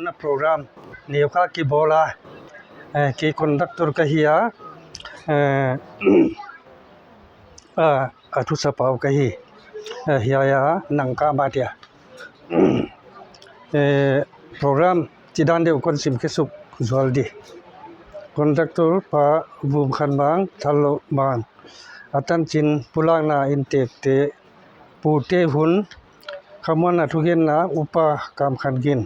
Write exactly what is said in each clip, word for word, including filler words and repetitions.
Na program neu kha kibawl a, eh, kei conductor ka hi a, eh, a, a thusa pau ka hi. Eh, hiai a nang ka ma dia. Eh, program chidan deuh kon sim khe suk zual di. Conductor pa Vumkhanmang Thallouhman. A tanchin pulakna intekte, pute hun, khamuanna thugenna Upa Kamkhanggin.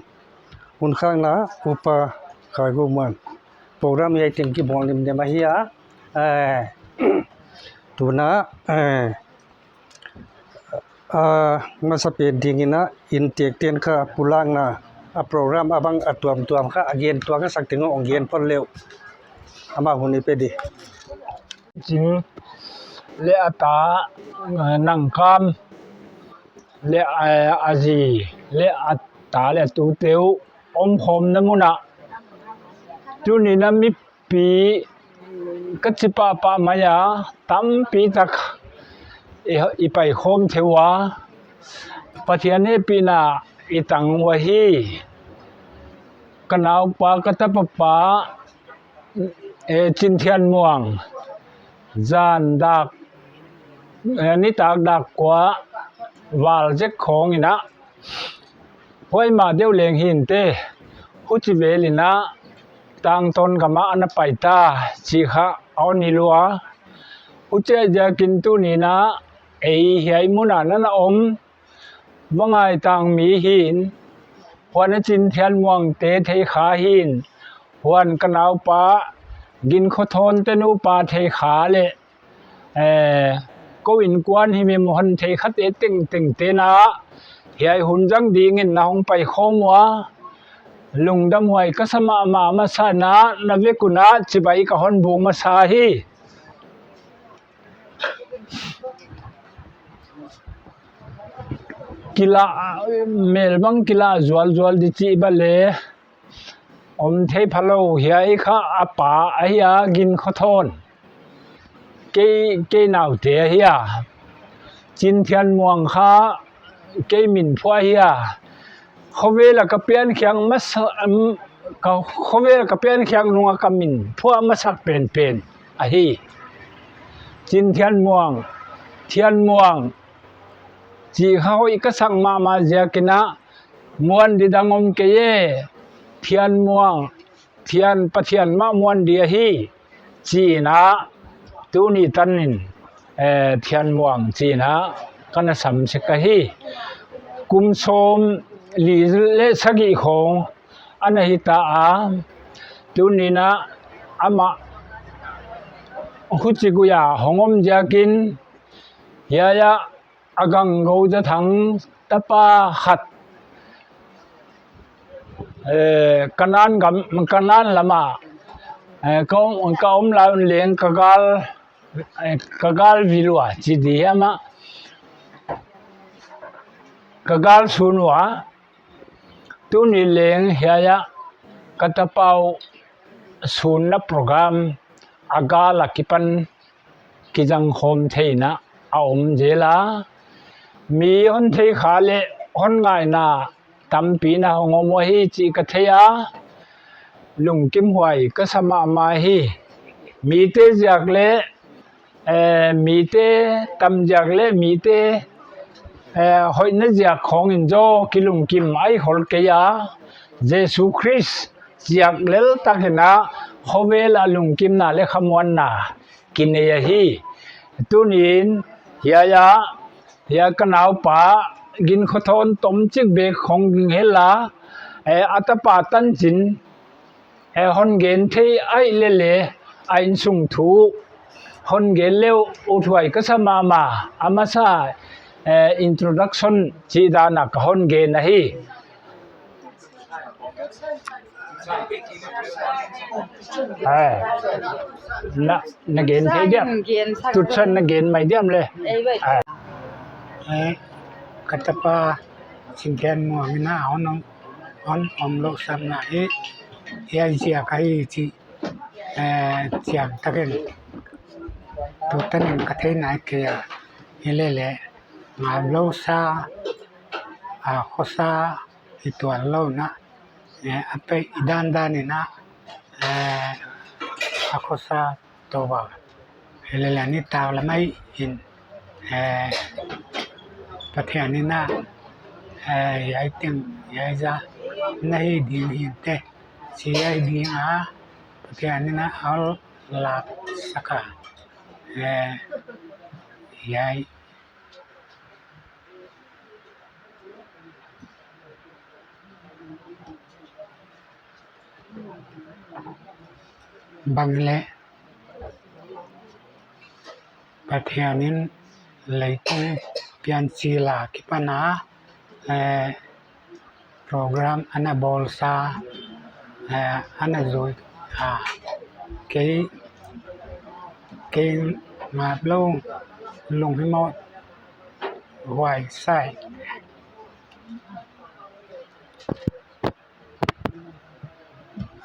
Hun khakna Upa Khaigouman. Program hiai teng kibawl nimnem ahi a. Eh, tuna, eh, a, masapen dingin a, intekten kha pulakna, a program a bang a tuamtuam kha, a gen tuak a sak teng hong gen phot leh uh. Amah hun i pe di. Chin leh a ta, eh, Nangkam leh, eh, a zi leh a ta leh a tute uh omkhawmna mun ah. Tuni'n a mipi ka chi pahpah mai a, tampi tak i, i paikhawm thei ua. Pathian hehpihna i tang uh ahi. Ka naupa, ka tapa pa, eh, Chinthianmuang, zan dak, eh, nitak dak kua val zek khawng in a, huai mah deuh leng hinte, huchi vel in a, Tangtawn gam ah ana pai ta, chih kha a hon hilh ua. Huchi ahih ziakin tuni'n a, ei hiai mun ah na na om, va ngaitang mi hi'n, huan a Chinthianmuangte thei kha hi'n, huan ka naupa Ginkhothawnte nupa thei kha leh, eh, kou innkuan himhim hon thei khate tengtengte'n a, hiai hun zang dingin na hong paikhawm ua, lungdamhuai ka sa mahmah masa in a, na vek un a chibai ka hon buk masa hi. Kila, mel bang kila zualzual di chih bang leh om thei phalou, hiai kha a pa ahi a, Ginkhothawn. Kei, kei naute ahi a. Chinthianmuang kha kei min phuah ahi a. Khovel a ka piankhiak masa, em, ka, khovel a ka piankhiak nung a ka min phuah masak penpen ahi. Chinthianmuang, Thianmuang chih kha hoih ka sak mahmah ziakin a, muan di dang om kei e, Thianmuang, Thian, Pathian mah muan di ahi, chi in a, tuni tanin, eh, Thianmuang chi in a, ka na sam sek ahi. Kum sawmli leh sagih khawng ana hi ta a, tuni'n a, amah huchi gui a hong om ziakin, hiai a, a gang gou za thang tapa khat, eh, Kanan gam, Kanan lam ah, eh, ka om, ka om lai un leng ka gal, eh, ka gal vil ua, chi di hiam a, ka gal sun ua, tuni leng hiai a, ka tapa uh sunna program a gal a kipan kizang khawm theihna a om zel a. Mi hon thei kha leh hon ngaihna tampi na hong om uh ahi chih ka thei a. Lungkimhuai ka sa mahmah hi. Mite ziak leh, eh, mite tam ziak leh mite, eh, hoihna ziak khawng in zaw kilungkim ahi khol kei a. Jesu Khrist ziak lel takin a khovel a lungkimna leh khamuanna kinei ahi. Tuni'n hiai a, hiai ka naupa, Ginkhothawn tomchik bek khong ging hela, eh, a tapa tanchin, eh, hon gen thei ai lele, a insung thu hon gen leu uthuai ka sa mahmah, a masa, eh, introduction chih dan a ka hon gen ahi. Eh, na, na gen thei diam? Gen sak. Tutsan na gen mai diam le? Ei, wei. Eh. Eh, ka tapa Singthianmuang in a hon om, hon omlou sam na hi, hiai ziak ahi chi, eh, chiang takin tutan in ka theih nai kei a, hi lele, ngaplou sa, a khosa, i tuanlou na, eh, a peih i dandan in a, eh, a khosa tou va. Hi lele ni tau la mai in, eh, Pathian in a, eh, hiai teng, hiai za, na hi ding hinte, chi hiai ding a, Pathian in a hon lak sak a, eh, hiai Bang le Pathian in leitung piancil a kipan a, eh, program ana bawl sa, eh, ana zui a, kei, kei ngaplou lunghimawh huai sa hi.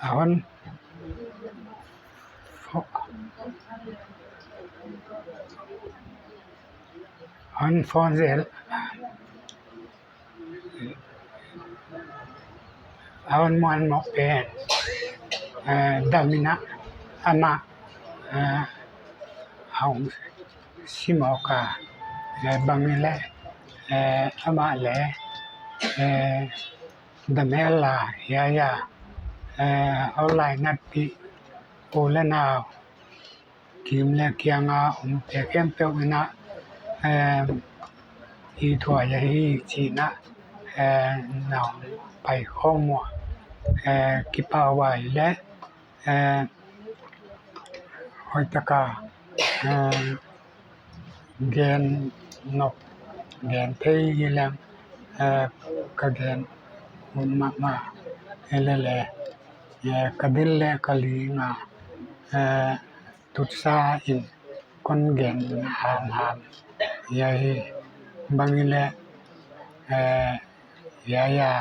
A hon, hon phone zel. A hon muanmoh pen, eh, dam in a, amah, eh, a hong sim awk a, eh, bang in le, eh, amah le, eh, dam hela, hiai a, eh, online a pi, u le nau, kim le kiang a omte khempeuh in a, eh, i thuai ahi chi in a, eh, na hong paikhawm ua, eh, kipahhuai le, eh, hoihtak a, eh, gen nop, gen thei hi leng, eh, ka gen ut mahmah, hi lele, eh, ka bil le ka ling a, eh, tutsa in kon gen hamham, hiai hi bang in le, eh, hiai a,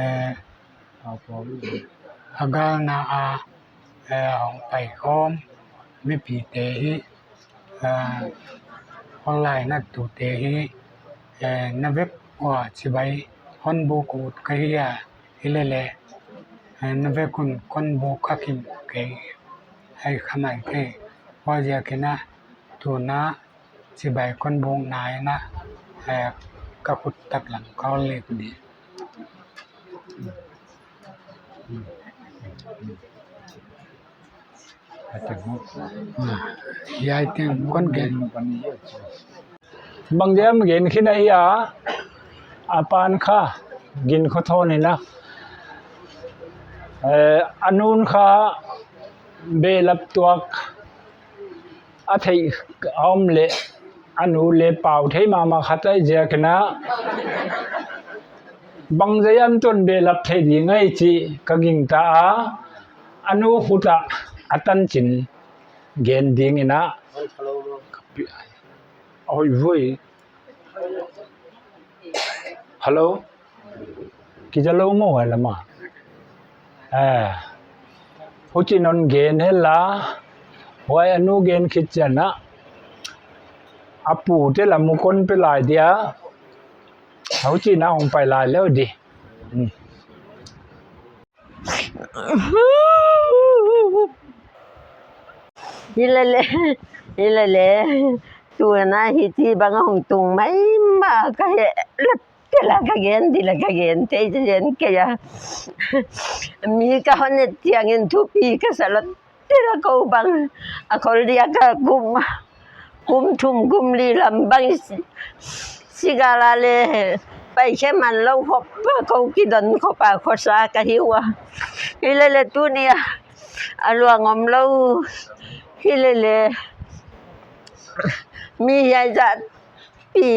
eh, a galna a, eh, hong paikhawm mipite hi, eh, online a tute hi, eh, na vek ua chibai hon buk ut ka hi a, hi lele, eh, na vek un kon buk kha kim kei, hai kha mai kei, huaiziak in a tuna chibai kon buk nai in a, eh, ka khut taklam ka hon lek di. Hiai teng kon gen. Bang diam gen khin ahi a, a pan kha, Ginkhothawn in a. Eh, a nun kha, behlap tuak, a theih a om le, a nu le pau thei mahmah khat ahi ziak in a, bang zah hiam tuan behlap thei ding ahi chih ka gingta a, a nu khut a, a tanchin gen ding in a. Oi, voi. Hello? Kiza lou maw, huai lam a. Eh. Huchi'n hon gen hela, huai a nu gen khit chiang a, a pute lam uh kon pe lai dia, huchi'n a hong pai lai leu di. Hmm. Hi lele, hi lele. Tuna hichibang hong tung maimah ka hi. Lut tila ka gen, tila ka gen, te gen kei a. Mi ka hon et chiangin thupi ka sa lut tila kou bang. A khol dia ka kum, kum thum, kum li lam bang si, Sigala le pai khe man lou khop a, kou kidon khop a khosa ka hi ua. Hilele tuni a, a luang om lou. Hilele mi hiai zat pi,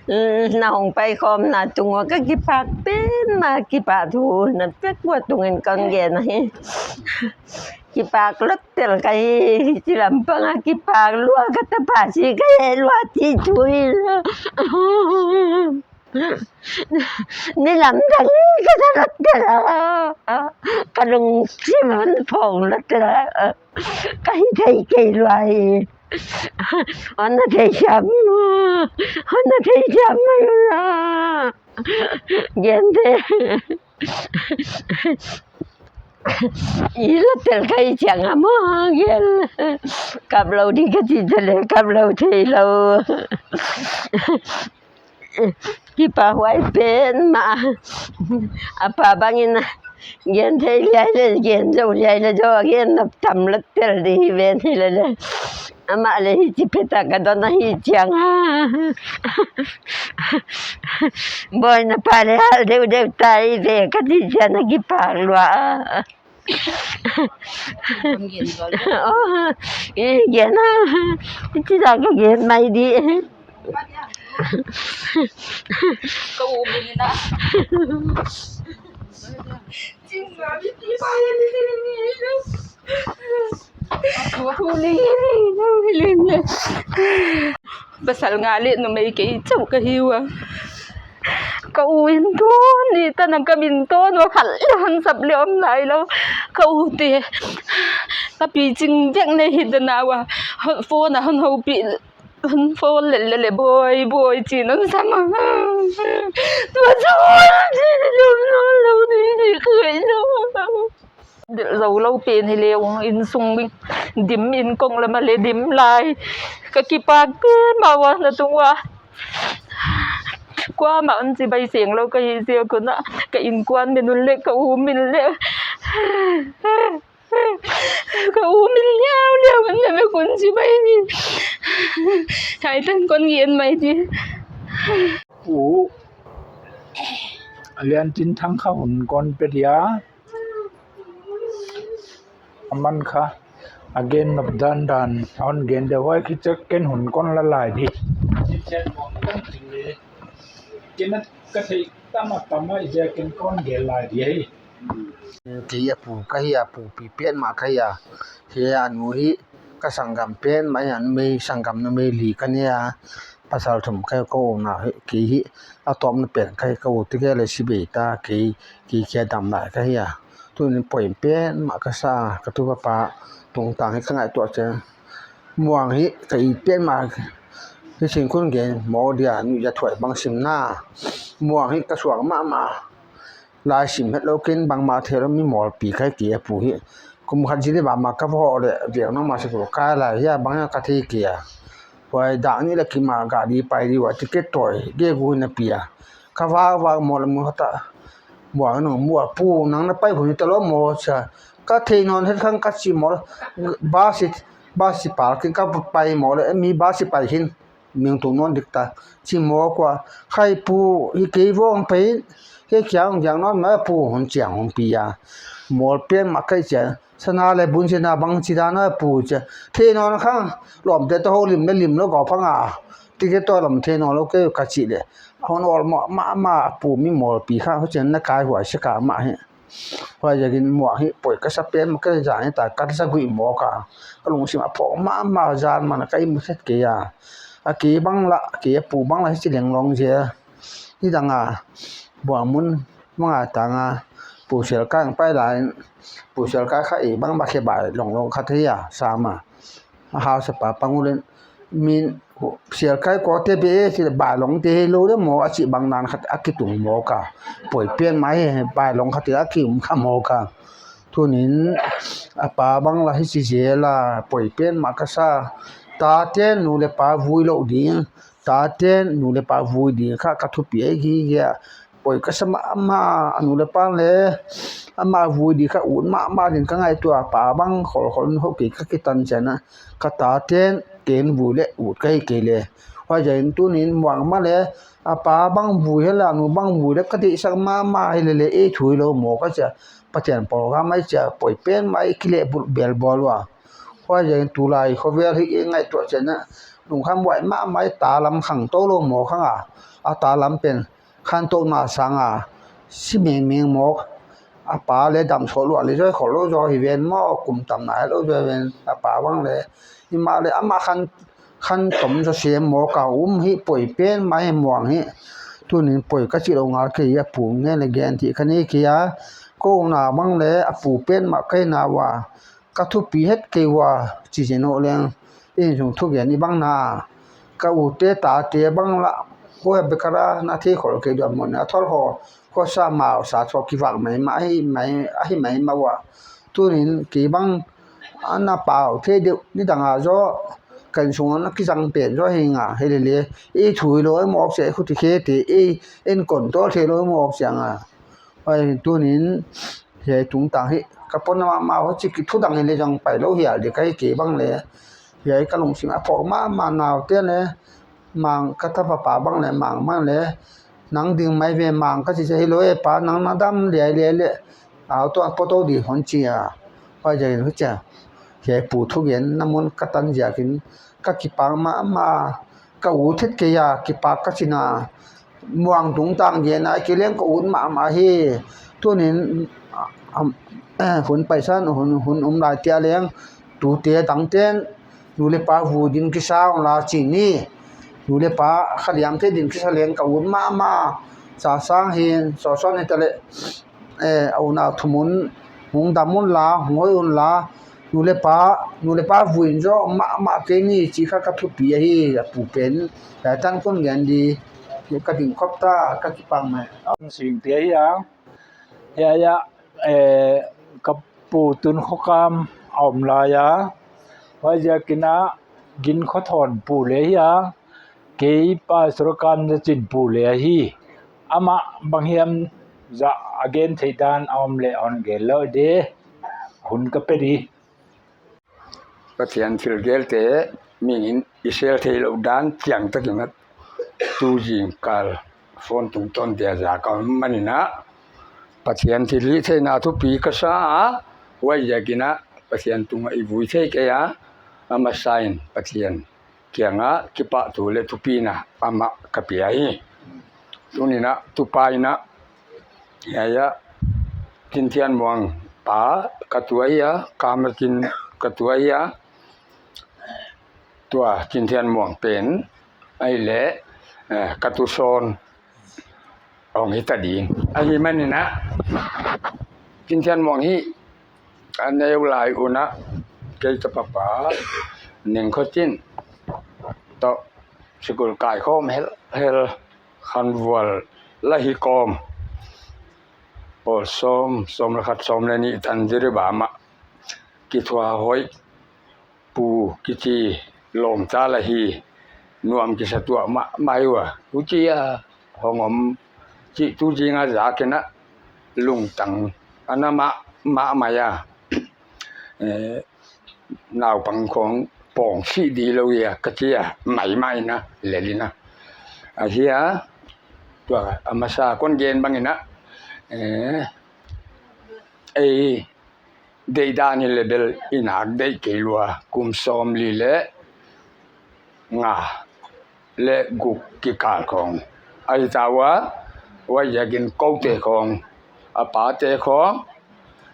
mm, na hong pai khawmna tung ua ka kipak pen mah, kipak thu na pek ua tungin kon gen ahi. Kipak lawt tel ka hi, hichi lampang a kipak lua ka tapa si ka hi lua ti thu hi. Ni lamdang ka ta lawt tel a, ka lungsim hon phong lawt tel a, ka hi thei kei lua hi. Hon na thei siam, hon na thei siam mai ua. Gen de. I lawt tel ka hi chiang a maw gen. Kap lou di ka chi ta le, kap lou thei lou. Kipak huai pen mah. A pa bangin gen thei liai le, gen zou liai le zou, gen nop tam lawt tel di hi ven hilele. Amah le hichi phet a ka don ahi chiang a. Boina pa le hal deuhdeuh ta hi ve ka ti chiang a kipak lua. Kon gen zo le. Oh, eh, gen a. Hichi zah ka gen mai di. Ka u min na. Pasal nga le numei kei chauh ka hi ua. Ka u in tuni tan a ka min tawn ua, khat le hon sap le om nailou. Ka u te, ka piching dek nei hi dan a ua. Phone a hon houpih, hon phone lel lel le, "Boi, boi," chi'n hon sam a. Tua chu hon chi lum nawn lou ni ni ka ngai lou. Delh zou lou pen hi le ung, innsung dim, innkong lam a le dim lai. Ka kipak pen mah ua na tung ua. Kuamah hon chibai seng lou ka hi ziak un a, ka innkuan min un le ka u min le. Ka u min liauliau hon na me kun chibai ni. Hiai tan kon gen mai di. U Liantinthang kha hun kon pe dia. Aman kha a gen nop dandan a hon gen dia, huai khit chiang ken hun kon la lai di. Ken ka theih tam a tam a i zia ken kon gen lai di hi. Kei a pu ka hi a, pu pi petmah ka hi a. Hiai a nu hi ka sanggam petmah hi a, numei sanggam numei li ka nei a. Pasal thum ka, ka umna hi, kei hi a tawpna pen ka hi, ka u te kei le si bei ta, kei, kei kia dam lai ka hi a. Tuni poi petmah ka sa, ka tu ka pa tungtang hi ka ngaihtuah chiang. Muang hi ka it petmah, hi sin kun gen maw dia, nuihzat thuai bang sim na. Muang hi ka suak mahmah. Lai sim het lou ken bangmah thei lou, mi mawlpi ka hi kei a pu hi. Kum khat zi ni bangmah ka va hoh leh, vek nang mah school kai lai hia bang hia ka thei kei a. Huai dak nih leh kim a gari pai di ua, ticket tawi gegu na pia. Ka vak vak mawl a mu hata. Muang nung mu a, "Pu, nang na pai hun hi ta lou maw?" chia. Ka thei nawn het khang ka chi mawl. Bus hi, bus hi parking ka pai mawl, mi bus hi pai hin. Ming tung nawn dik ta. Chi mawk ua, "Khai pu, hi kei vawng pai, kei kiang giang nawn mai pu," hon chiang hon pi a. Mawl petmah ka hi chia, "Sana leh bun sena bang chi dan a pu?" chia. "Thei nawn khang, lawmte toh houlim leh lim lou gawp phang a. Ticket toh lam thei nawn lou kei," ka chih leh. Hon awl mahmah, pu mi mawlpi kha, huchiin na kai huai sek a mah hi. Huaiziakin muang hi poi ka sa petmah ka hi zan hi ta, ka sa guih mawk a. Ka lungsim a phawk mahmah zan man a ka i mu set kei a. A kei bang lah, a kei a pu bang lah hichi leng long zel. Hi dang a, buang mun, manga tang a, pu Sial Kai ang pai lai, pu Sial Kai kha i bang mah khe bai long long kha thei a, sam a. A hausa pa pang uleh, min, Sial Kai ko te be e, si bai long te hi lou de maw, a chih bang nan khat a kitung mawk a. Poi petmah hi, bai long khat a ki um kha mawk a. Tunin, a pa bang lah hichi zel a, poi petmah ka sa. Taten nu leh pa vui lou ding, taten nu leh pa vui ding kha ka thupi ahi hi a. Poi ka sa mahmah, a nu leh pa leh, amah vui di kha ut mahmah din ka ngaihtuah, pa bang kholkhol in hoh kei ka kitan chiang a, ka taten ken vui leh ut ka hi kei leh, Huaiziakin tunin Muang mah leh a pa bang vui hiam leh a nu bang vui leh ka deihsak mahmah hi lele, ei thu hilou maw ka chi a. Pathian program ahi chia, poi pen mah i kileh bul bel bawl ua. Huaiziakin tulai khovel hi i ngaihtuah chiangin lungkham huai mahmah, ta lam khangtou lou maw khang a. A ta lam pen khantouhna sanga si mengmeng mawk. A pa leh dam sawt lua leh zoi khol lou zaw hi ven maw, kum tam nai lou zaw ven, a pa bang leh. Himahleh amah khan, khan tom zaw sem mawk a um hi, poi pen mah hi Muang hi. Tunin poi ka chih lou ngal kei a, pu ngen leh gen chih ka nei kei a. Kou na bang leh a pu pen mah ka hi na ua. Ka thupi het kei ua, chi zen uh leng, innsung thugen i bang na. Ka u te ta te bang lah, huai bek a ra na thei khol kei dua maw na, thol ho, khosa mau sa tho kivak mai mah, ahi mai, ahi mai mah ua. Tunin kei bang, ana pau thei deuh, nidang a zaw, ka innsung a na kizang pen zaw hi nga, hi lele, ei thu hilou maw chia, ei khuti khe te, ei, en kon tol thei lou maw chia nga. Huai tunin, hiai tungtang hi ka pon mahmah, huchi kithudang hi leh zong pai lou hial di ka hi kei bang leh. Hiai ka lungsim a phawk mahmah, naute leh, Mang ka tapa pa bang leh, Mang bang leh, nang ding mai ve Mang ka chi chia hilou e pa, nang na dam liai liai leh, au tua poto di hon chi a. Huaiziakin huchia, hiai pu thugen na mun ka tan ziakin ka kipak mahmah, ka ut het kei a, kipak ka chi na. Muang tungtang gen a, kei leng ka ut mahmah hi. Tunin, am, eh, hun paisan, hun, hun um lai tia leng, tute tangten, nu leh pa vui din kisa unla chi ni. Nu leh pa kha liam te din kisa leng ka ut mahmah. Sa sang hin, so so ni ta leh, eh, a unau thumun, hong dam unla, hong hoih unla, nu leh pa, nu leh pa vui in zaw mahmah kei ni, chi kha ka thupi ahi, a pu pen, hiai tan kon gen di, ka ding khop ta, ka kipak mai. Sing te ahi a, hiai a, eh, ka pu tun khokam a om lai a, huaiziakin a, gin khothawn pu leh ahi a, kei pa Surakan Zachin pu leh ahi. Amah bang hiam zah a gen theih dan a om leh hon gen lou de. Hun ka pe di. Pathian thil gelte, mihing in i sel theilou dan chiang takin a, tu zingkal phone tungtawn dia zak a om manin a, Pathian thilhihtheihna thupi ka sa a, huaiziakin a, Pathian tungah i vui thei kei a, a masa in Pathian kianga kipahthu leh thupina amah ka pia hi. Tunin a, tupa in a, hiai a, Chin Thian Muang pa ka tu ahi a, Kamakin ka tu ahi a, tua Chin Thian Muang pen, ahihleh, eh, ka tu sawn, hong hi ta ding. Ahi manin a, Chin Thian Muang hi, a neu lai un a, kei ka papa, Neng Khochin, toh, sikul kai khawm helhel, Khanvual lah hi kawm. Pawl sawm, sawm leh khat, sawm leh nih tan Jiribam ah. Kithuah hoih, pu kichi lawmta lah hi, nuam kisa tuah mahmah ua. Huchia hong om chih tu zing a zakin a, lungtang ana mah, mahmah a. Eh, naupang khong pawng sih di lou hia ka chi a, maimai in a, lel in a. Ahi a, tua a masa kon gen bangin a, eh, ei, deihdan in leh bel i nak deih kei lua, kum sawmli leh nga leh guk kikal khong ahi ta ua, huaiziakin koute khong, a pate khong,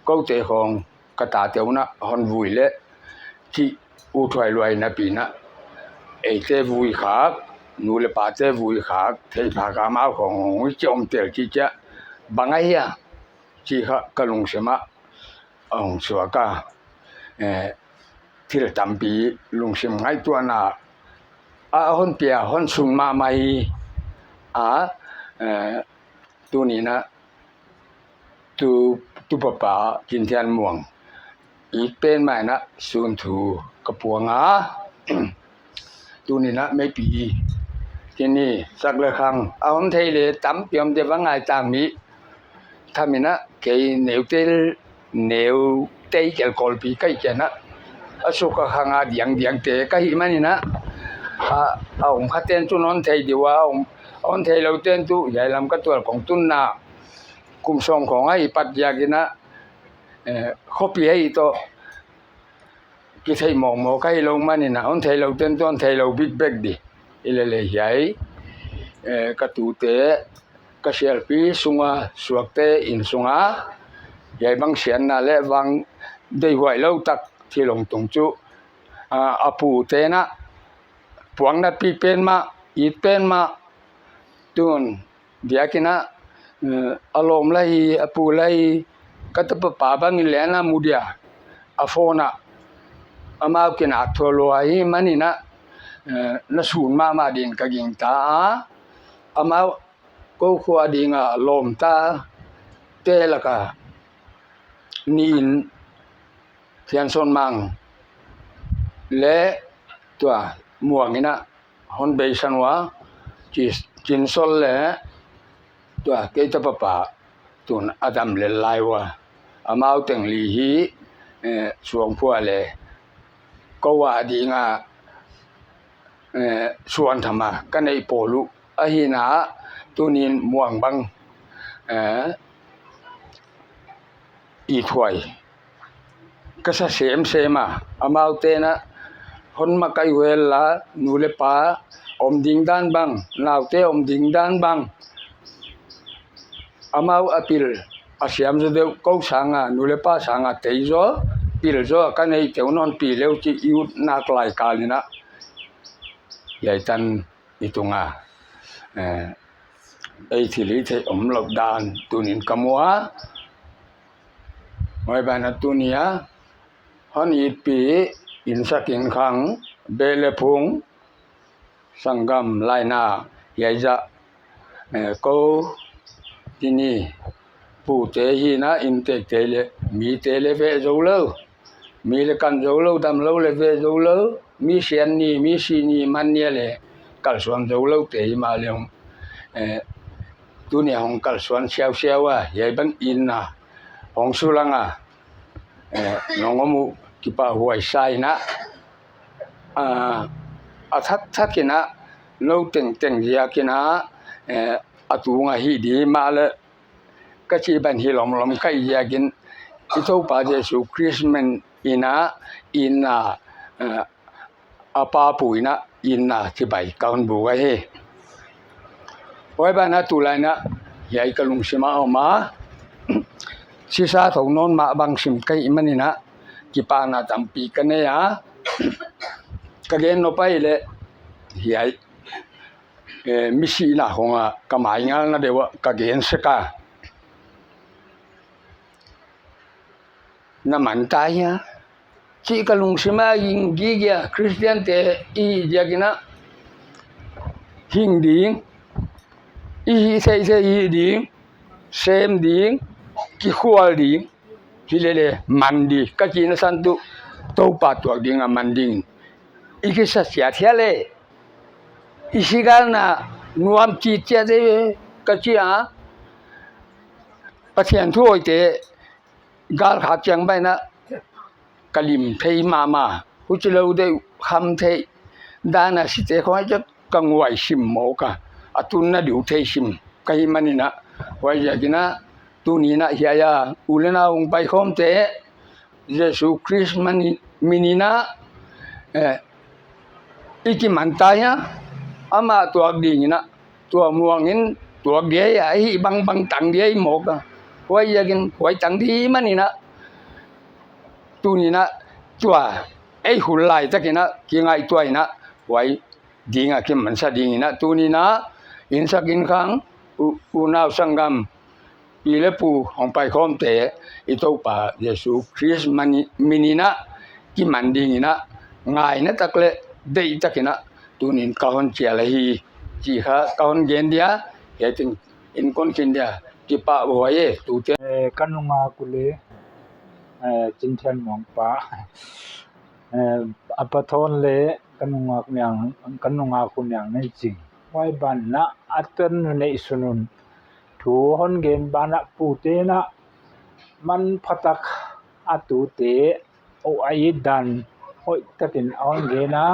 koute khong, ka tate un a hon vui leh, chih uthuai luai napi in a, eite vui khak, nu leh pate vui khak, theih phak a amau khong hong chi om tel chih chia, bang ahia, chih kha ka lungsim ah, a hong suak a, eh, thil tampi lungsim ngaihtuahna a hon pia, hon sun mahmah hi a, eh, tuni'n a tu, tu papa Chin Thian Muang i pen mai in a sun thu ka puang a. Tuni'n a meipi, kini sak leh khang a om thei leh tampi om te va ngai tang mi. Tham in a kei neu tel, neu tei kel kawlpi ka hi chiang a, a suk a khang a diangdiang te ka hih manin a, A, a om kha ten chu hon thei di ua, a om, hon theilou ten chu hiai lam ka tual kong tunna kum sawm khong ahi pat ziakin a, eh, khopi ahi toh kithei mawkmawk ka hilou manin a, hon theilou ten chu hon theilou bikbek di. Hilele hiai, eh, ka tute, ka sialpi sunga, suakte inn sunga, hiai bang siatna leh vang deihhuai lou tak thil hong tung chu, ah, a pute'n a, puangna pi pen mah, it pen mah, tun, biakinn ah, eh, a lawm lai, a pu lai, ka tapa pa bangin leng a mu dia, a phone ah, amau kinak thuah lua hi manin a, eh, na sun mahmah din ka gingta a, amau kou khua dinga lawmta te laka ni in Thiansawnmang leh tua Muang in a hon beisan ua, Chi-, Chinsol leh tua kei tapa pa tun a dam lel lai ua. Amau teng li hi, eh, suangphua leh kou a dinga, eh, suan thama ka neih pawl uh ahi na, tunin Muang bang, eh, i thuai ka sa semsem a, amaute'n a hon makai uh hen la, nu leh pa om ding dan bang, naute om ding dan bang, amau a pil a siam zaw deuh, kou sanga, nu leh pa sanga tei zaw, pil zaw ka neih teuh, non pi leu chih i ut nak lai kal in a, hiai tan i tunga, eh, ei thil hihtheih omlou dan tunin ka mu a. Huai banah tuni a hon itpi, innsak innkhang, beh leh phung, sanggam, lainat, hiai zah, eh, kou tuni pute hi na, inntekte leh mite leh veh zoulou, mi leh kan zoulou, damlou leh veh zoulou, mi siat ni, mi si ni, man ni a leh kalsuan zoulou te himahleh, eh, tuni a hong kalsuan siausiau a, hiai bang inn a hong sulang a, eh, nong om uh kipahhuai sa in a, ah, a thakthak in a, nou tengteng ziakin a, eh, a tunga hi di mahleh, ka chih bang hi lomlom ka hih ziakin, i Toupa Jesu Khrist min in a, inn a, eh, a pa pu in a, inn a chibai ka hon buk ahi. Huai banah tulai in a, hiai ka lungsim a om a, sisa thou non mah bang sim ka hih manin a, kipahna tampi ka nei a, ka gen nop ahihleh, hiai, eh, mi sihna khong a ka mai ngalna deuh a ka gen sek a. Na man ta hia? Chih ka lungsim a ging gige a, Khristiante i hih ziakin a, hing ding, i hih theihtheih hih ding, sem ding, kikhual ding, hilele man di, ka chihna san tuh, Toupa tuak ding a man ding. I kisa chiat hia leh, i si galna nuam chih chiat e, ka chi a, Pathian thu hoihte, gal khak chiang bang in a, ka lim thei mahmah, huchilou deuh kham theih dan a site khong a ka nguai sim mawk a, a tunna diu thei sim ka hih manin a, huai ziakin a, tuni in a hiai a, u leh nau hong paikhawmte, Jesu Khrist min in a, eh, i kiman ta hia, amah tuak ding in a, tua Muang in tuak dia hia, ahih bangbang tang dia hi mawk a. Huai ziakin, huai tang di manin a, tuni in a, tua, ei hun lai takin a, kingaihtuah in a, huai ding a kimansa ding in a, tuni in a, innsak innkhang, u-, unau sanggam, pi leh pu hong paikhawmte, i Toupa Jesu Khrist min in a, kiman ding in a, ngaihna tak leh, deih takin a, tunin ka hon chial ahi, chih kha ka hon gen dia, hiai teng in kon khin dia, kipahhuai e, tute. Eh, ka nungak uh leh, eh, Chinthianmuang pa, eh, a pathawn leh ka nungak niang, ka nungak uh Niangneichin. Huai banah a tonnu neihsun un thu hon gen banah pute'n a manphatak a tute, oh, a it dan hoihtakin a hon gen a,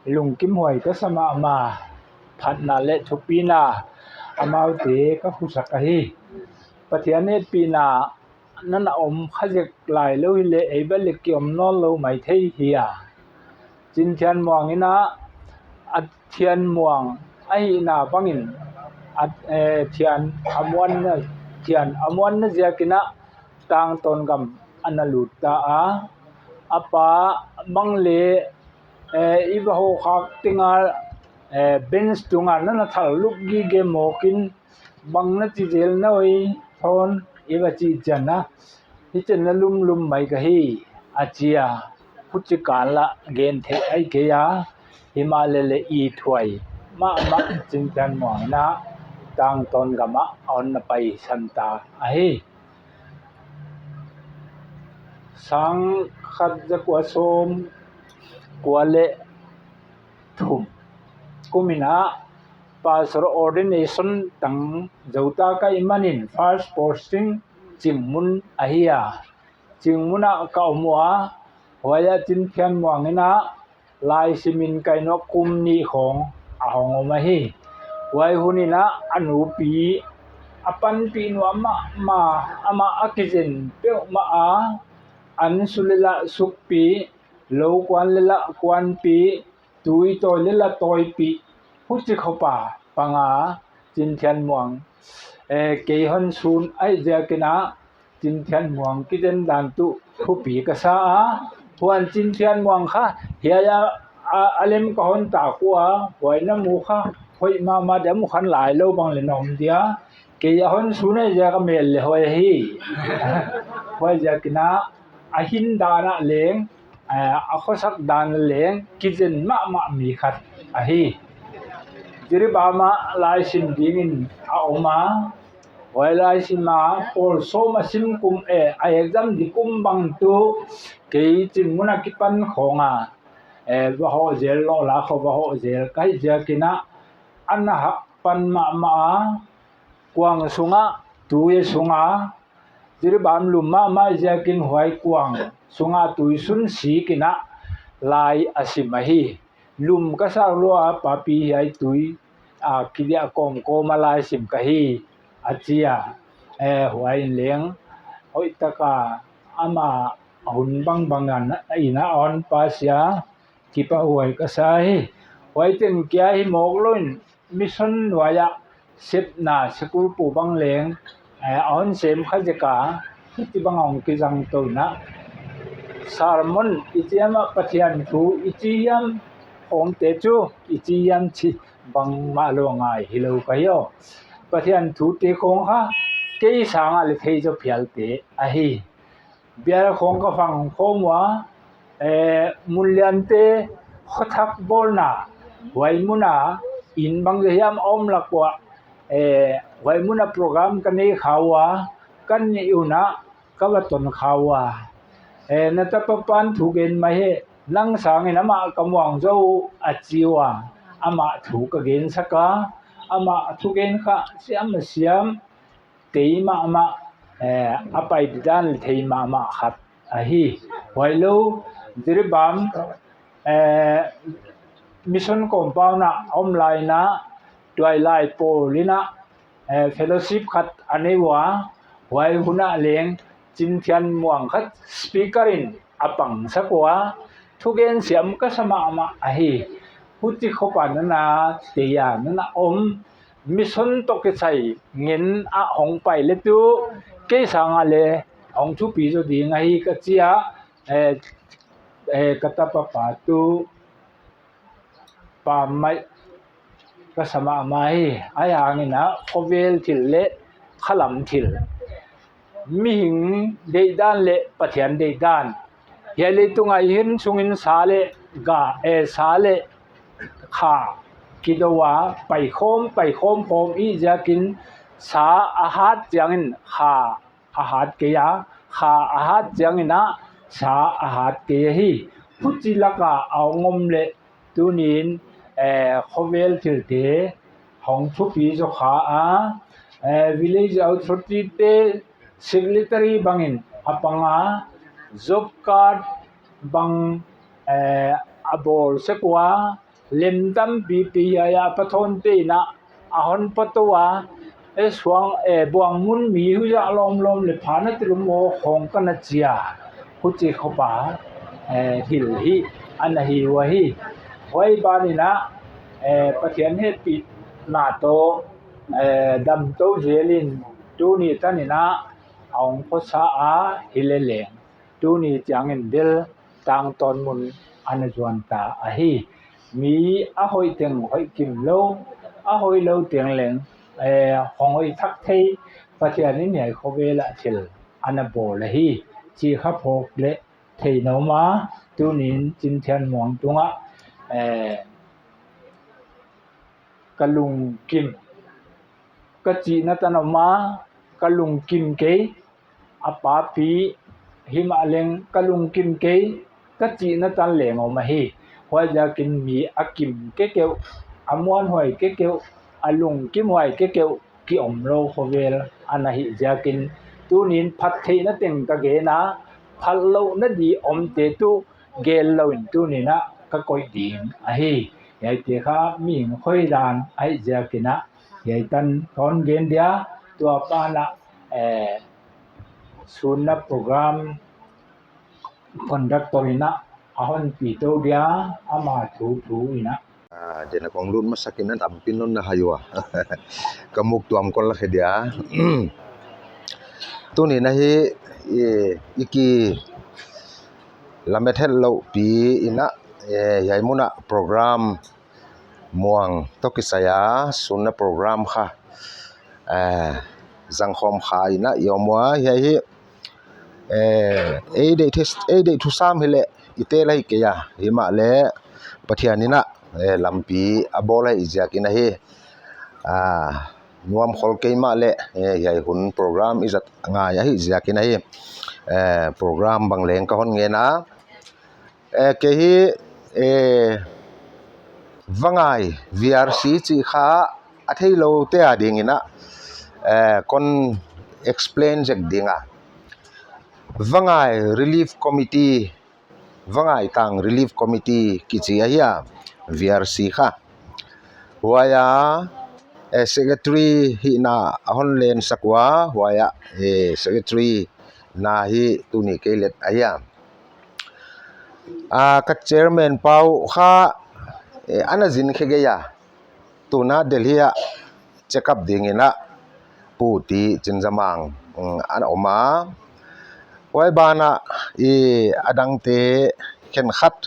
lungkimhuai ka sa mahmah. Phatna leh thupina amaute ka husak ahi. Pathian hehpihna nana om kha zek lai lou hileh ei bel leh ki om nawnlou mai thei hi a. Chin Thian Muang in a, a Thian Muang ahihna bangin a, eh, thian a muanna, thian a muanna ziakin a Tangtawn gam ana lut ta a. A pa bang leh, eh, i va hoh khak teng a, eh, bench tung a nana thal lup gige mawk in, bang na chi zel na oi, Thawn, i va chih chiang a, hichi'n na lumlum mai ka hi, a chi a. Huchi kan lah gen theih ahi kei a, himahleh leh ithuai mahmah Chin Thian Muang in a Tangtawn gam ah a hon na paisan ta ahi. Sangkhat zakua sawmkua leh thum kum in a pastor ordination tang zouta ka hih manin first posting Chingmun ahi a. Chingmun ah ka om ua, huai ah Chin Thian Muang in a laisim in ka inn uah kum nih khawng a hong om ahi. Huai hun in a a nupi a panpih nuam mahmah, amah a kizen peuhmah a, an su leh lah sukpih, lou kuan leh lah kuanpih, tui tawi leh lah tawipih, huchi khop a pang a Chin Thian Muang, eh, kei hon sun ahih ziakin a Chin Thian Muang kizen dan tuh thupi ka sa a. Huan Chin Thian Muang kha hiai a, a, a lem ka hon tak ua, huai na mu kha hoih mahmah dia, mu khan lai lou bang leh na om dia. Kei a hon sun ahih ziak a mel leh hoih ahi. Huaiziakin a a hin dan ah leng, eh, a khosak dan ah leng kizen mahmah mi khat ahi. Jiribam ah laisim dingin a om a, huai laisim a pawl sawm a sim kum, eh, a exam di kum bang tuh kei Chingmun a kipan khawng a, eh, va hoh zel, Lawla khua va hoh zel ka hih ziakin a, ana hak pan mahmah a, kuang sung ah, tui sung a, Jiribam lum mahmah ziakin huai kuang sung a tui sun sik in a lai a sim ahi. Lum ka sak lua, papi, hiai tui a kidiah kawmkawm a laisim ka hi, a chi a. Eh, huai in leng hoihtak a amah hun bangbang in a hon pass a, kipahhuai ka sa hi. Huai teng kia hi mawk lou in mission nuai ah sepna school pu bang leng, eh, a hon sem kha zek a, hichibang a hong kizang tou in a. Sermon i chi hiam a, Pathian thu i chi hiam, khawngte chu i chi hiam chih bangmah lou ngai hilou ka hi aw. Pathian thute khawng kha kei sang a leh thei zaw phialte ahi. Bial khawng ka fang khawm ua, eh, Munliante khothak bawlna, huai mun a inn bangzah hiam a om lak ua, eh, huai mun a program ka nei kha ua, ka nih un a ka va ton kha ua. Eh, na tapa pan thugen mai hen, nang sangin amah ka muang zaw uh, a chi ua. Amah thu ka gensak a, amah thugen kha siam a siam, thei mahmah, eh, a pai didan leh thei mahmah khat ahi. Huailou, Jiribam, eh, mission compound ah a om lai in a, tuailai pawl in a, eh, fellowship khat a nei ua, huai hun ah leng Chin Thian Muang khat speaker in a pangsak ua, thugen siam ka sa mahmah ahi. Huchi khop a nana tei a nana om, mission toh kisai ngen a hong pai leh tuh kei sang a leh hong thupi zaw ding ahi ka chi a, eh, eh, ka tapa pa tuh pammaih ka sa mahmah hi. Ahihhangin a khovel thil leh khalam thil, mihing deihdan leh Pathian deihdan, hiai leitung a i hinsung in sa leh ga, eh, sa leh kha kidou a, paikhawm, paikhawm khawm i ziakin sa a hat chiangin kha a hat kei a, kha a hat chiangin a sa a hat kei ahi. Huchi lak a a hong om leh tuni'n, eh, khovel thilte hong thupi zaw kha a, eh, village authority te secretary bangin a pang a, job card bang, eh, a bawl sek ua, lem tampipi hiai a pathawnte in a hon pawt tou a, e suang, e buang mun mi huih zah lawmlawm leh pha na tel uh maw khawng ka na chi a, huchi khop a, e, thil hi ana hi uh ahi. Huai ban in a, e, Pathian hehpihna toh, e, damtou zel in tuni tan in a hong khosa a, hileleng tuni chiang in bel tangtawn mun ana zuan ta ahi. Mi a hoih teng hoih kim lou, a hoihlou teng leng, e, hong hoih thak thei, Pathian in hiai khovel ah thil ana bawl ahi chih kha phawk leh theih na om a, tuni'n Chin Thian Muang tungah, e, ka lungkim, ka chihna tan om a, ka lungkim kei, a papi himahleng ka lungkim kei, ka chihna tan leng om ahi. Huaiziakin mi a kim kekeuh, a muanhuai kekeuh, a lungkimhuai kekeuh ki omlou khovel ana hih ziakin, tuni'n phattheihna teng ka gen a, phatlouhna di omte tuh gel lou in tuni'n a ka koih ding ahi. Hiaite kha mihing khoih dan ahih ziakin a, hiai tan ka hon gen dia, tua ban ah, e, sunna program conductor in a hon pi tou dia, ama thu thu in a. A, den a kong lut masak in a tampi non na hai ua. Ka muk tuam kon la khe dia. Tuni'n a hi, e, i kilamet het louh pi in a, e, hiai mun ah program Muang toh kisai a sunna program kha, e, zangkhawm kha in a i om ua, hiai hi, e, ei deih thes-, ei deih thusam hileh i tel ahi kei a, himahleh Pathian in a, e, lampi a bawl ahih ziakin ahi. A, nuam khol kei mahleh, e, hiai hun program i zat ngai ahih ziakin ahi. E, program bang leng ka hon ngen a, e, kei hi, e, Vangai V R C chih kha a theiloute a ding in a, e, kon explain zek ding a. Vangai Relief Committee, Vangai Tang Relief Committee kichi ahi a, V R C kha. Huai a, e, secretary hihna a hon lensak ua, huai a, e, secretary na hi tuni kei let ahi a. A, ka chairman pau kha, e, ana zin khe gei a. Tuna Delhi ah check up ding in a Pu T. Chinzamang, mm, ana om a. Huai ban ah i a dangte khenkhat,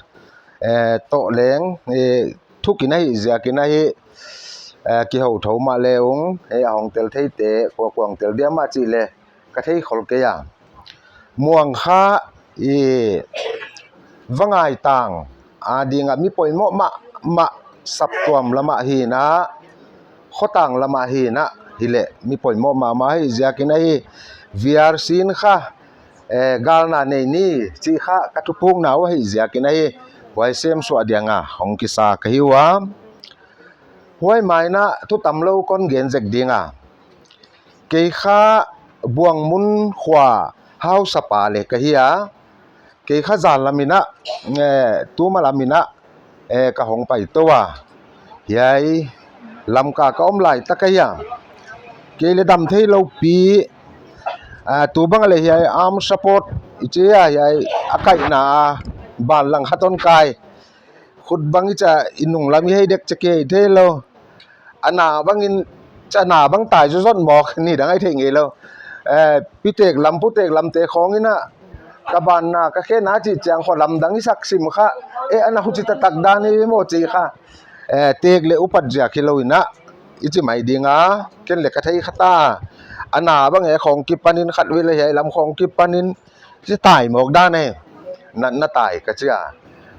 e, toh leng, e, thuk in ahih ziakin ahi, e, kihou thou mahleh ung, e, a hong tel theite, kua kua hong tel dia mah chih leh ka thei khol kei a. Muang kha i Vangai Tang a ding a mi poimoh mahmah, saptuam lam ah hi in a, khotang lam ah hi in a, hileh mi poimoh mahmah ahih ziakin ahi, V R C in kha, e, galna nei ni chih kha ka thupukna uh ahih ziakin ahi, huai sem suah dia nga hong kisa ka hi ua. Huai mai in a thu tamlou kon gen zek ding a. Kei kha Buangmun khua hausapa leh ka hi a. Kei kha zan lam in a, e, tuma lam in a, e, ka hong pai tou a. Hiai Lamka ka om lai tak ahi a. Kei leh dam theilou pi, a, tu bang leh hiai arm support i chi a, hiai a kaihna a, ban lang khat hon kai. Khut bang i cha i nung lam i hei dek cha kei theilou. A na bang in, cha na bang tai zozot mawk ni dang ai thei ngeilou. E, pitek lam, putek lamte khawng in a, ka ban na, ka khe na chih chiang khawng lamdang i sak sim kha. E, ana huchi taktak dan i maw chih kha. E, tek leh upat ziak hilou in a, i chi mai ding a, ken leh ka thei kha ta. A na bang e khawng kipan in khat vei leh hiai lam khawng kipan in, chi tai mawk dan e. Na, na tai ka chi a.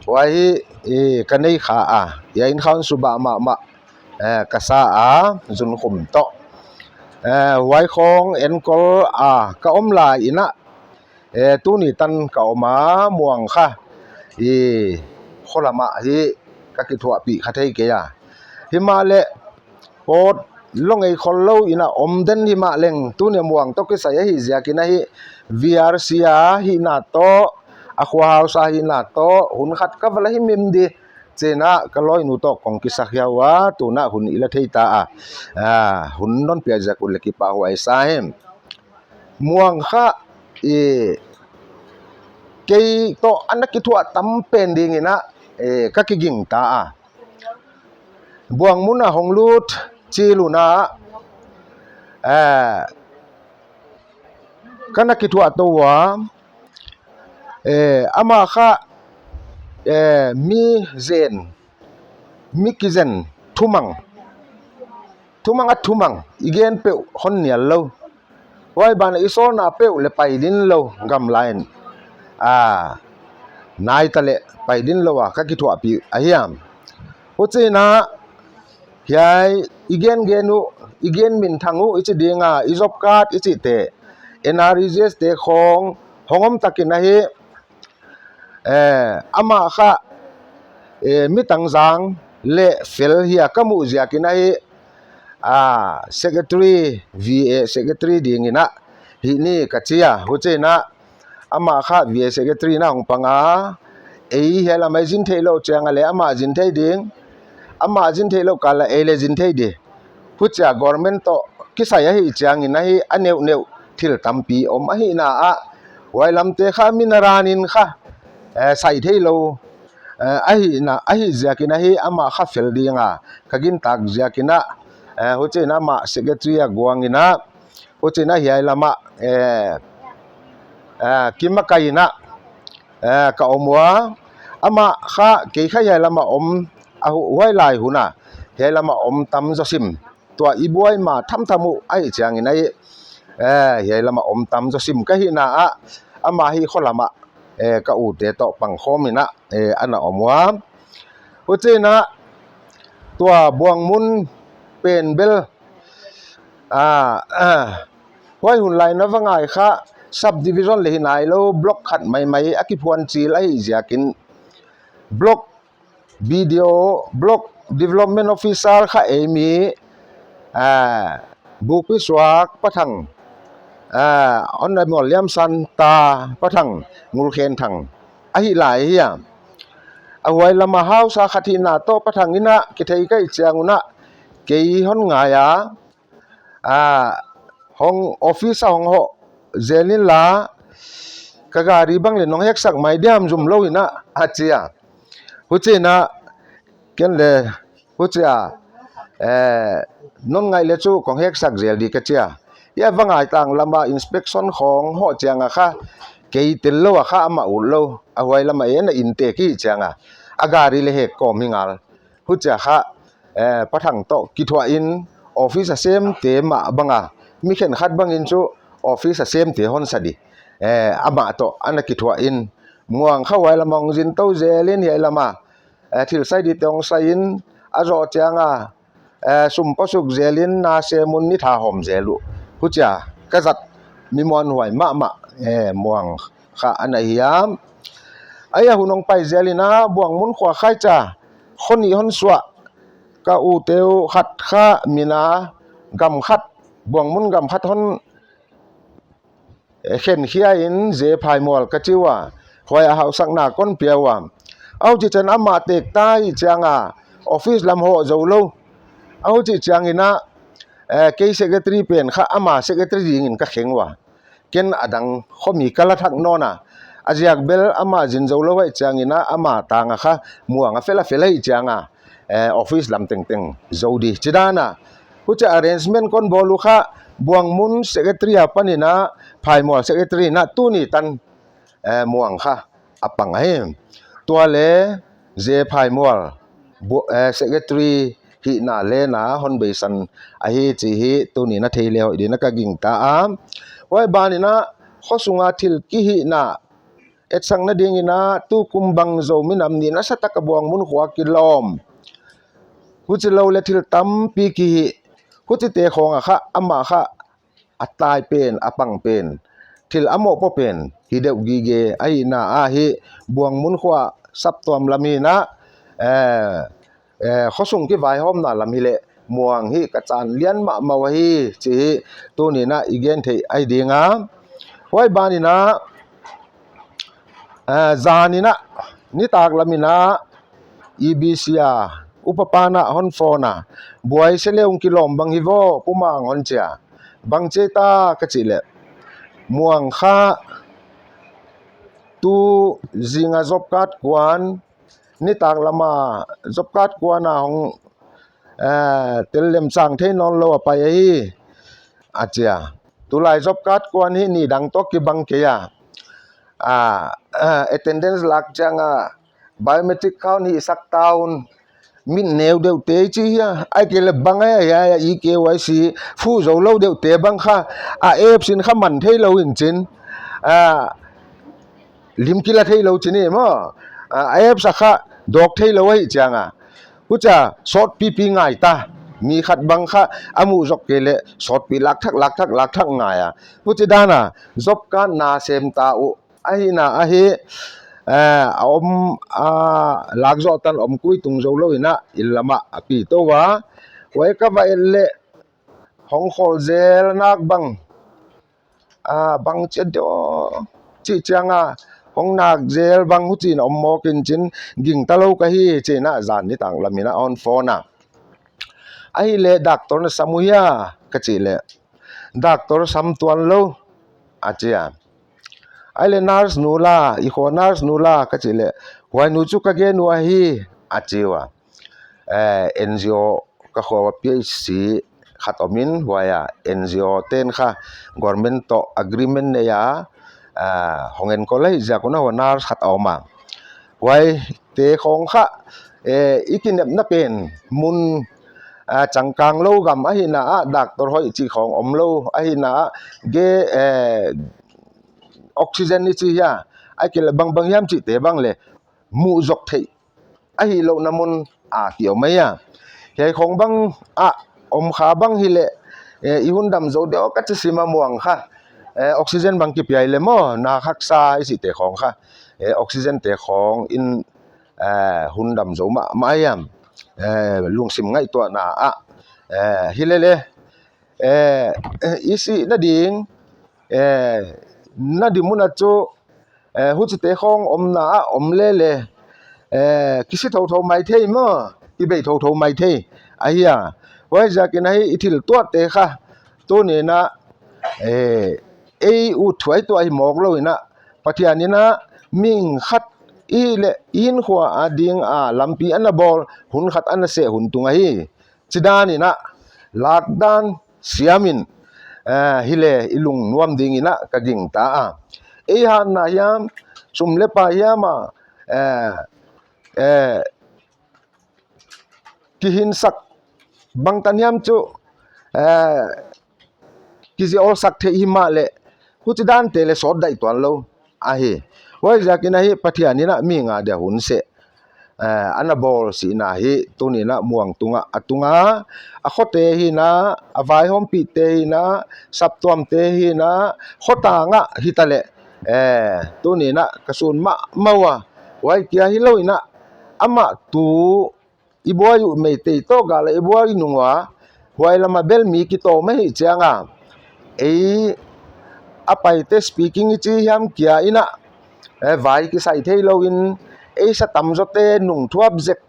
Huai hi, e, ka nei kha a. Hiai in kha hon suba mahmah, e, ka sa a, zunkhum toh. E, huai khawng enkol a, ka om lai in a, e, tuni tan ka om a, Muang kha, e, kho lam ah hi ka kithuahpih kha thei kei a. Himahleh, pawt lou ngei khollou in a om den himahleng, tuni Muang toh kisai ahih ziakin ahi, V R C a hihna toh, a khua hausa hihna toh, hun khat ka va la himhim di, China ka lawinu toh kong kisak hiau a, tuna hun i la thei ta a. Ah, hun non piak ziak un le kipahhuai sa hi. Muang kha i kei toh ana kithuah tam pen dingin a, eh, ka kiging ta a. Buangmun a hong lut chil un a, eh, ka na kithuah tou a, eh, amah kha, eh, mi zen, mi kizen, thumang, thumang a thumang, i gen peuh hon nial lou. Huai ban i sawlna peuh le pai din lou gam lain. Ah, nai ta le pai din lou a ka kithuahpih ahi a. Huchiin a, hiai i gen gen uh, i gen minthang uh, i chi ding a, i job card, i chihte, N R E G S te khong, hong om takin ahi, eh, amah kha, eh, mi tangzang le fel hi a ka muh ziakin ahi, ah, secretary, V A secretary dingin a, hih ni ka chi a, huchiin a, amah kha V A secretary in a hong pang a, ei hiai lam a i zin theih louh chiang a le amah zin thei ding, amah zin theih louh kal a ei le zin thei di. Huchia government toh kisai ahih chiangin ahi a neuhneuh thil tampi om ahihna a, huai lamte kha mi na ranin kha, eh, sai thei lou, eh, ahihna, ahih ziakin ahi amah kha fel ding a ka gintak ziakin a, eh, huchiin amah secretary a guangin a, huchiin a hiai lam a, eh, eh, kimakaih in a, eh, ka om ua, amah kha kei kha hiai lam a om, a hu-, huai lai hun a, hiai lam a om tam zaw sim. Tua i buai ma thamtham uh ahih chiangin ahi, eh, hiai lam a om tam zaw sim ka hihna a, amah hi kho lam a, eh, ka ute toh pangkhawm in a, eh, ana om ua. Huchiin a, tua Buangmun pen bel, ah, ah, huai hun lai in a va ngai kha, subdivision le hi nai lou, block khat maimai a kiphuan chil ahih ziakin, block B D O, block development officer kha ei mi, ah, Bukpisuak Pathang, ah, Honourable Liamsan ta Pathang, Ngulkhenthang, ahih lai hi a. A huai lam a hausa khat hihna toh Pathang in a kithei ka hih chiang un a, kei hon ngai a, ah, hong office a hong hoh zel inla, ka gari bang le nong heksak mai diam zum lou in a, a chi a. Huchiin a, ken le, huchia, eh, non ngaih le chu kong heksak zel di ka chi a. Hiai va ngai tang lam a inspection khong hoh chiang a kha, kei tel lou a kha amah ut lou, a huai lam a ei na inn te ki chiang a, a gari le hek kawm hi ngal. Huchia kha, eh, Pathang toh kithuah in office a semte mah bang a, mi khenkhat bangin chu office a semte hon sa di, eh, amah toh ana kithuah in, Muang kha huai lam a hong zin tou zel in hiai lam a, eh, thil sai dite hong sai in, a zoh chiang a, eh, sum pawsuk zel in na sem un ni tha hawm zel uh. Huchia ka zat mi muanhuai mahmah, eh, Muang kha ana hi a. Ahi a, hun hong pai zel in a, Buangmun khua khaicha, kho nih hon suah, ka ute uh khat kha min a gam khat, Buangmun gam khat hon, eh, khen khia in J. Phaimual ka chi ua, huai a hausakna kon pia ua. A huchi chiang amah tek ta hi chiang a, office lam hoh zou lou. A huchi chiangin a, eh, kei secretary pen kha ama secretary dingin ka kheng ua. Ken a dang khomi ka la thak nawn a. A ziak bel amah zin zou lou ahih chiangin a, ama tang a kha Muang a fel a fel ahih chiang a, eh, office lam tengteng zou di chi dan a. Huchia arrangement kon bawl uh kha, Buangmun secretary apan in a, Phaimual secretary in a, tuni tan, eh, Muang kha a pang ahi. Tua le J. Phaimual, Bu-, eh, secretary hihna leng a hon beisan ahi chih hi tuni in a thei le hoih dingin a ka gingta a. Huai ban in a, khosung a thil kihihna etsakna dingin a, tukum bang Zomi nam nih nasatak a Buangmun khua kilawm. Huchi lou le thil tampi kihih. Huchite khong a kha, amah kha, a tai pen, a pang pen, thil a mohpuak pen hi deuh gige ahihna a hi, Buangmun khua saptuam lam hi in a, eh, eh, khosung kivaihawmna lam hi leh Muang hi ka chan lian mahmah uh ahi chih hi tuni in a i gen theih ahi ding a. Huai ban in a, eh, zan in a, nitak lam in a, E B C a upa pan a hon phone a, buai se leh hong kilawm bang hi vo, Pu Mang, hon chi a. Bang chi ta ka chih leh, Muang kha tu zing a job card kuan, nitaklam a job card kuan a hong, eh, tel lem chang thei nawn lou a pai ahi, a chi a. Tulai job card kuan hi ni dang toh kibang kei a. Ah, ah, attendance lak chiang a biometric count hih sak ta un, min neu deuh te chi hia, ahihkeileh bang a, a, a, e-K Y C fuh zou lou deuh te bang kha, a apps in kha man thei lou in chin, a, lim kila thei lou chi ni maw, a, a apps a kha dawk thei lou ahih chiang a. Huchia sawtpipi ngai ta, mi khat bang kha a muh zok kei leh sawtpi lak thak, lak thak, lak thak ngai a. Huchi dan a job card na sem ta uh, ahihna ahi, eh, a om, a, lak zoh tan om kui tung zou lou in a, inn lam ah a pi tou a. Huai ka va et leh hong khol zel nak bang, a, bang chi diam chih chiang a, hong nak zel bang huchi'n om mawk in chin, gingta lou ka hi chi in a, zan nitaklam in a hon phone a. Ahihleh doctor na sam uh hia ka chih leh, doctor sam tuan lou, a chi a. Ahihleh nurse nu la, i khua nurse nu la ka chih leh, huai nu chu ka gen uh ahi, a chi ua. Eh, N G O ka khua ua P H C khat om in, huai a N G O te'n kha government toh agreement nei a, ah, hong enkol lai ziak un a huai nurse khat a om a. Huaite khong kha, eh, i kinepna pen mun, ah, changkang lou gam ahihna ah, doctor hoih chih khong om lou ahihna ah, ge, eh, oxygen i chi hia, ahihkeileh bangbang hiam chihte bang leh muh zok theih ahih louhna mun a ki om ahi a. Hiai khong bang a om kha bang hileh, eh, i hun dam zou deuh ka chi sim a Muang kha. Eh, oxygen bang kipia hileh maw, nak haksa i chihte khong kha. Eh, oxygen te khong in, eh, hun dam zou mahmah ahi a. Eh, lungsim ngaihtuahna ah. Eh, hilele, eh, i sihna ding, eh, na di mun a chu, eh, huchite khong omna ah om lele, eh, kisi thouthou maithei maw, kibei thouthou maithei ahi a. Huaiziakin ahi i thil tuahte kha, tuni'n a, eh, ei ut thuai tuah hi mawk lou in a, Pathian in a, mihing khat i leh i hinkhua a ding a lampi ana bawl, hun khat ana seh hun tung ahi. Chi dan in a, lak dan siam in, eh, hileh i lungnuam ding in a ka gingta a. Ei hatna hiam, sum leh pai hiam a, eh, eh, kihinsak bangtan hiam chu, eh, kiziawl sak theih himahleh, huchi dante leh sawt daih tuan lou ahi. Huaiziakin ahi Pathian in a mihing a dia hun seh, eh, ana bawl sihna hi tuni'n a Muang tung a, a tung a, a khote hi'n a, a vaihawmpihte hi'n a, saptuamte hi'n a, khotang ah hitaleh, eh, tuni'n a ka sun mahmah ua, huai kia hilou in a, amah tu i buai uh Meitei toh gal a i buai nung ua, huai lam a bel mi kitawm ahih chiang a, ei a Paite speaking i chi hiam kia in a, eh, vai kisai thei lou in, ei sa tamzawte nungthuap zek,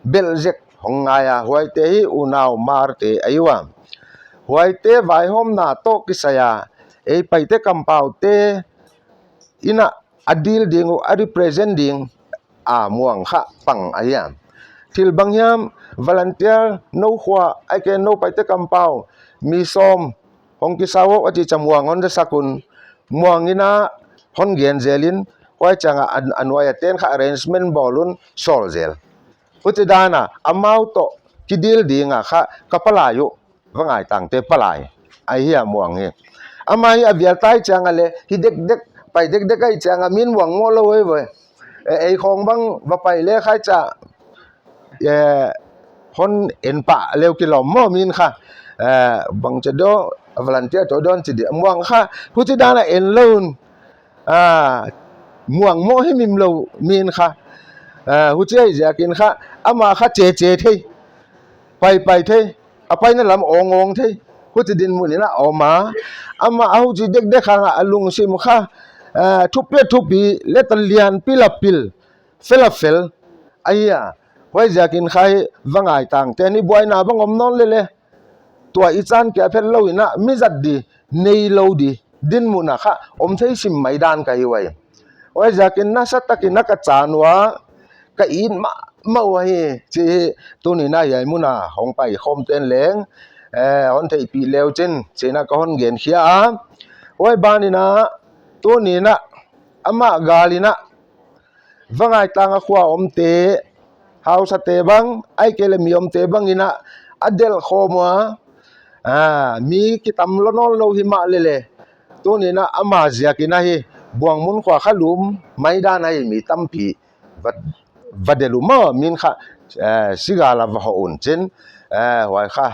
belh zek hong ngai a, huaite hi unau Hmarte ahi ua. Huaite vaihawmna toh kisai a, ei Paite kampaute in a, a deal ding uh, a represent ding a Muang kha pang ahi a. Thil bang hiam, volunteer, nou khua, ahihkeileh nou Paite kampau, mi sawm hong kisa uh a chih chiang Muang hon za sak un, Muang in a hon gen zel in, huai chiang a, a, a nuai a te'n kha arrangement bawl un sawl zel. Huchi dan a, amau toh ki deal ding a kha ka palai uh va ngaitangte palai ahi a Muang hi. Amah hi a vial tai chiang a leh, hi dekdek, pai dekdek ahih chiang a min Muang moh lou ei ve. Eh, ei khong bang va pai leh khai cha, eh, hon en pah leh kilawm maw min kha. Eh, bang chi diam, volunteer toh dawn chi di. Muang kha, huchi dan a en lou un, ah, Muang moh himhim lou min kha. Ah, huchi ahih ziakin kha, amah kha cheche thei, paipai thei, a paina lam awngawng thei, huchi dinmun in a om a. Amah a huchi dekdek hang a, a lungsim kha, ah, thupi thupi, leh ta lianpi la pil, fel a fel ahi a. Huaiziakin kha hi va ngaitang te ni buaina bang om nawn lele. Tua i chan kia phet lou in a mi zat di, nei lou di, dinmun a kha om thei sim mai dan ka hi uai. Huaiziakin nasa takin a ka chan ua, ka it mahmah uhi, chi hi tuni'n a hiai mun a hong pai khawm ten leng, eh, hon theihpih leu chin, chi'n a ka hon gen khia a. Huai ban in a, tuni'n a, amah gal in a, va ngaitang a khua omte, hausate bang, ahihkeileh mi omte bang in a, a delh khawm ua, ah, mi kitam lou nawn lou himahlele. Tuni'n a ama ziakin a hi, Buangmun khua kha lum mai dan a hi mi tampi va, va delh uh maw, min kha, eh, sigal a va hoh un chin, eh, huai kha,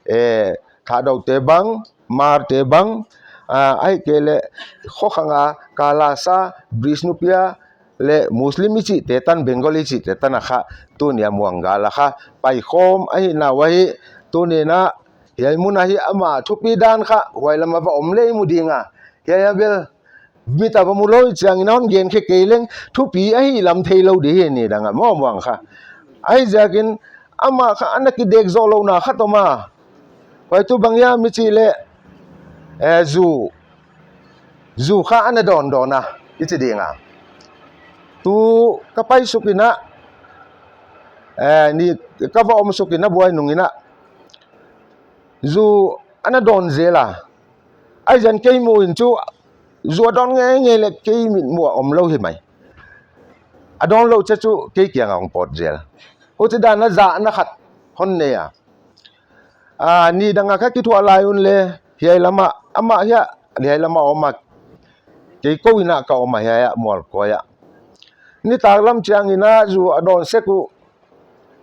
eh, Thadou te bang, Hmar te bang, ah, ahihkeileh khokhang a Kalasa, Bishnupia, leh Muslim i chihte tan, Bengali chihte tan a kha, tuni a Muang gal a kha, pai khawm ahihna uahi, tuni'n a, hiai mun a hi ama thupi dan kha, huai lam a va om lei mu ding a, hiai a bel, mit a va mu lou chiangin a hon gen khe kei leng, thupi ahih lam thei lou di hi ni dang a maw Muang kha. Huaiziakin, amah kha ana kidek zoh louhna khat om a. Huai tu bang hia mi chih leh, eh, zu, zu kha ana dawn dawn a, i chi ding a. Tu ka pai suk in a, eh, ni ka va om suk in a buai nung in a. Zu ana dawn zel a. Huaiziakin kei mu in chu, zu a dawn ngeingei leh kei mitmuh a om lou hi mai. A dawn lou chiah chu kei kiang a hong pawt zel. Huchi dan a zahna khat hon nei a. Ah, ni dang a kha kithuah lai un leh, hiai lam a, amah hiai, hiai lam a om a. Kei kou in a ka om a hiai a, Mualkoi a. Nitak lam chiangin a zu a dawn sek uh,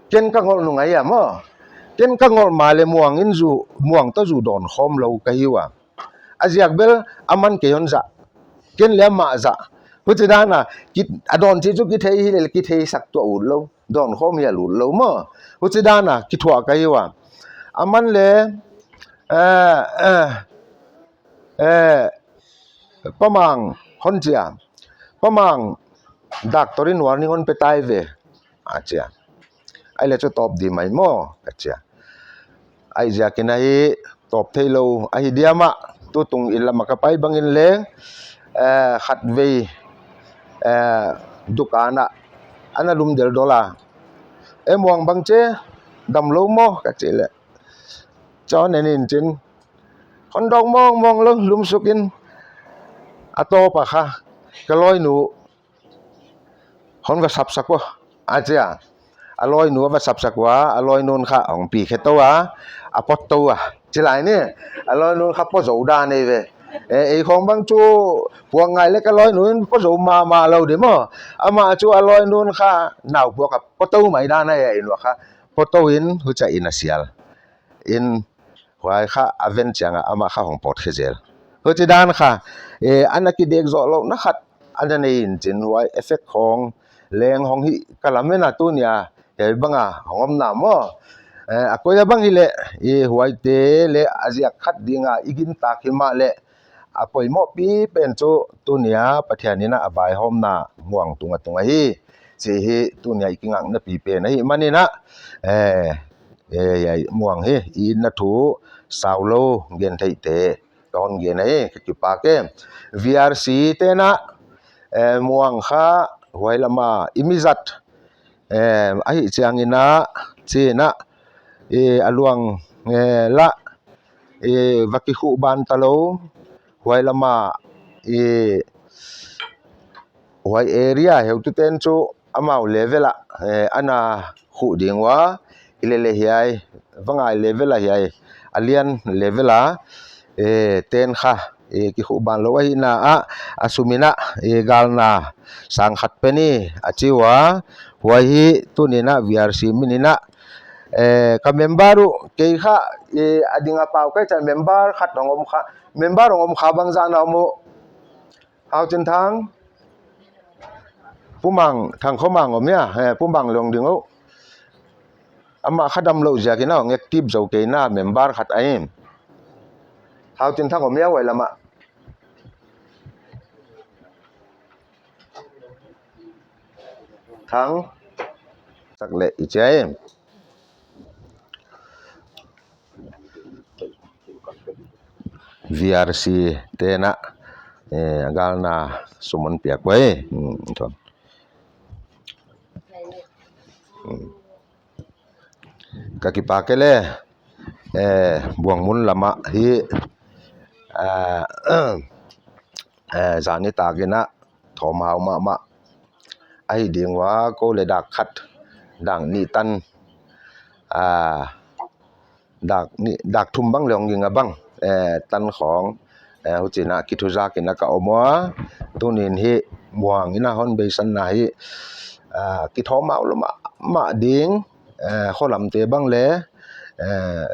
ken ka ngolh nung ahi a maw. Ken ka ngolh mahleh Muang in zu, Muang toh zu dawn khawm lou ka hi ua. A ziak bel aman kei hon zah. Ken leh amah zah. Huchi dan a, ki, a dawn chih chu kithei hileh kitheisak tuah ut lou. Dawn khawm hial ut lou maw. Huchi dan a, kithuah ka hi ua. Aman leh, eh, eh, eh, Pa Mang hon chi a. Pa Mang, doctor in warning hon pe tai ve, a chi a. Ahihleh chu tawp di mai maw, ka chi a. Huaiziakin a hi tawp theilou, ahi diam a, tutung in lam a ka pai bangin leng, eh, khatvei, eh, dukan a, ana lum deldol a. E Muang bang chi, damlou maw, ka chih leh. Chon en in chin. Hon dawk mawngmawng lou, lum suk in. A tawp a kha, ka lawinu hon va sapsak ua, a chi a. A lawinu va sapsak ua, a lawinu'n kha hong pi khe tou a, a pawt tou a. Chi lai ni, a lawinu'n kha pawt zou dan ei ve. Eh, ei khawng bang chu puak ngai leh ka lawinu'n pawt zou mahmah lou di maw. Amah chu a lawinu'n kha nau puak a pawt tou mai dan a, eh, in ua kha. Pawt tou in huchia in a sial. In huai kha a ven chiang a amah kha hong pawt khe zel. Huchi dan kha, eh, ana kidek zoh louhna khat ana nei in chin huai effect khawng leng hong hi ka lamen a tuni a, hiai bang a hong omna maw. Eh, a koi a bang hileh, eh, huaite leh a ziak khat ding a i gintak himahleh, a poimoh pi pen chu tuni a Pathian in a vaihawmna Muang tung a tung ahi. Chih hi tuni a i kingakna pi pen ahihman in a, eh, eh, hiai Muang hi i na thu sau lou gen theihte ka hon gen ahi, ka kipak e. V R C te'n a, eh, Muang kha huai lam a i mi zat, eh, ahih chiangin a, chi'n a, eh, a luang, eh, lah, eh, va kikhuh ban ta lou, huai lam a, eh, huai area heutute'n chu amau level a, eh, ana khuh ding ua, hilele hiai, va ngai level a hiai, a lian level a, eh, te'n kha, eh, kikhuh ban lou ahihna a, a sum in a, eh, galna sang khat pe ni, a chi ua, huai hi tuni a V R C min in a, eh, ka member uh, kei kha, eh, a ding a pau kei cha member khat hong om kha, member hong om kha bangzah na om uh, Hau Chin Thang, Pu Mang, Thang Kho Mang om hia, eh, Pu Mang lawng ding uh. Amah kha damlouh ziakin a hong active zou kei na member khat ahi. Hau Chin Thang om hia huai lam a. Thang. Sak le i chai. V R C te'n a, eh, a galna sum hon piak uai. Hmm, tuan. Hmm. Ka kipak e le, eh, Buangmun lam ah hi, eh, eh, zan nitak in a thawmhau mahmah ahi ding ua, kou le dak khat, dak nih tan, ah, dak nih, dak thum bang le hong ging a bang, eh, tan khawng, eh, huchi'n a kithuzak in a ka om ua. Tuni'n hi muang in a hon beisanna hi, ah, kithawmhau lua mahmah ding, eh, kholamte bang le, eh,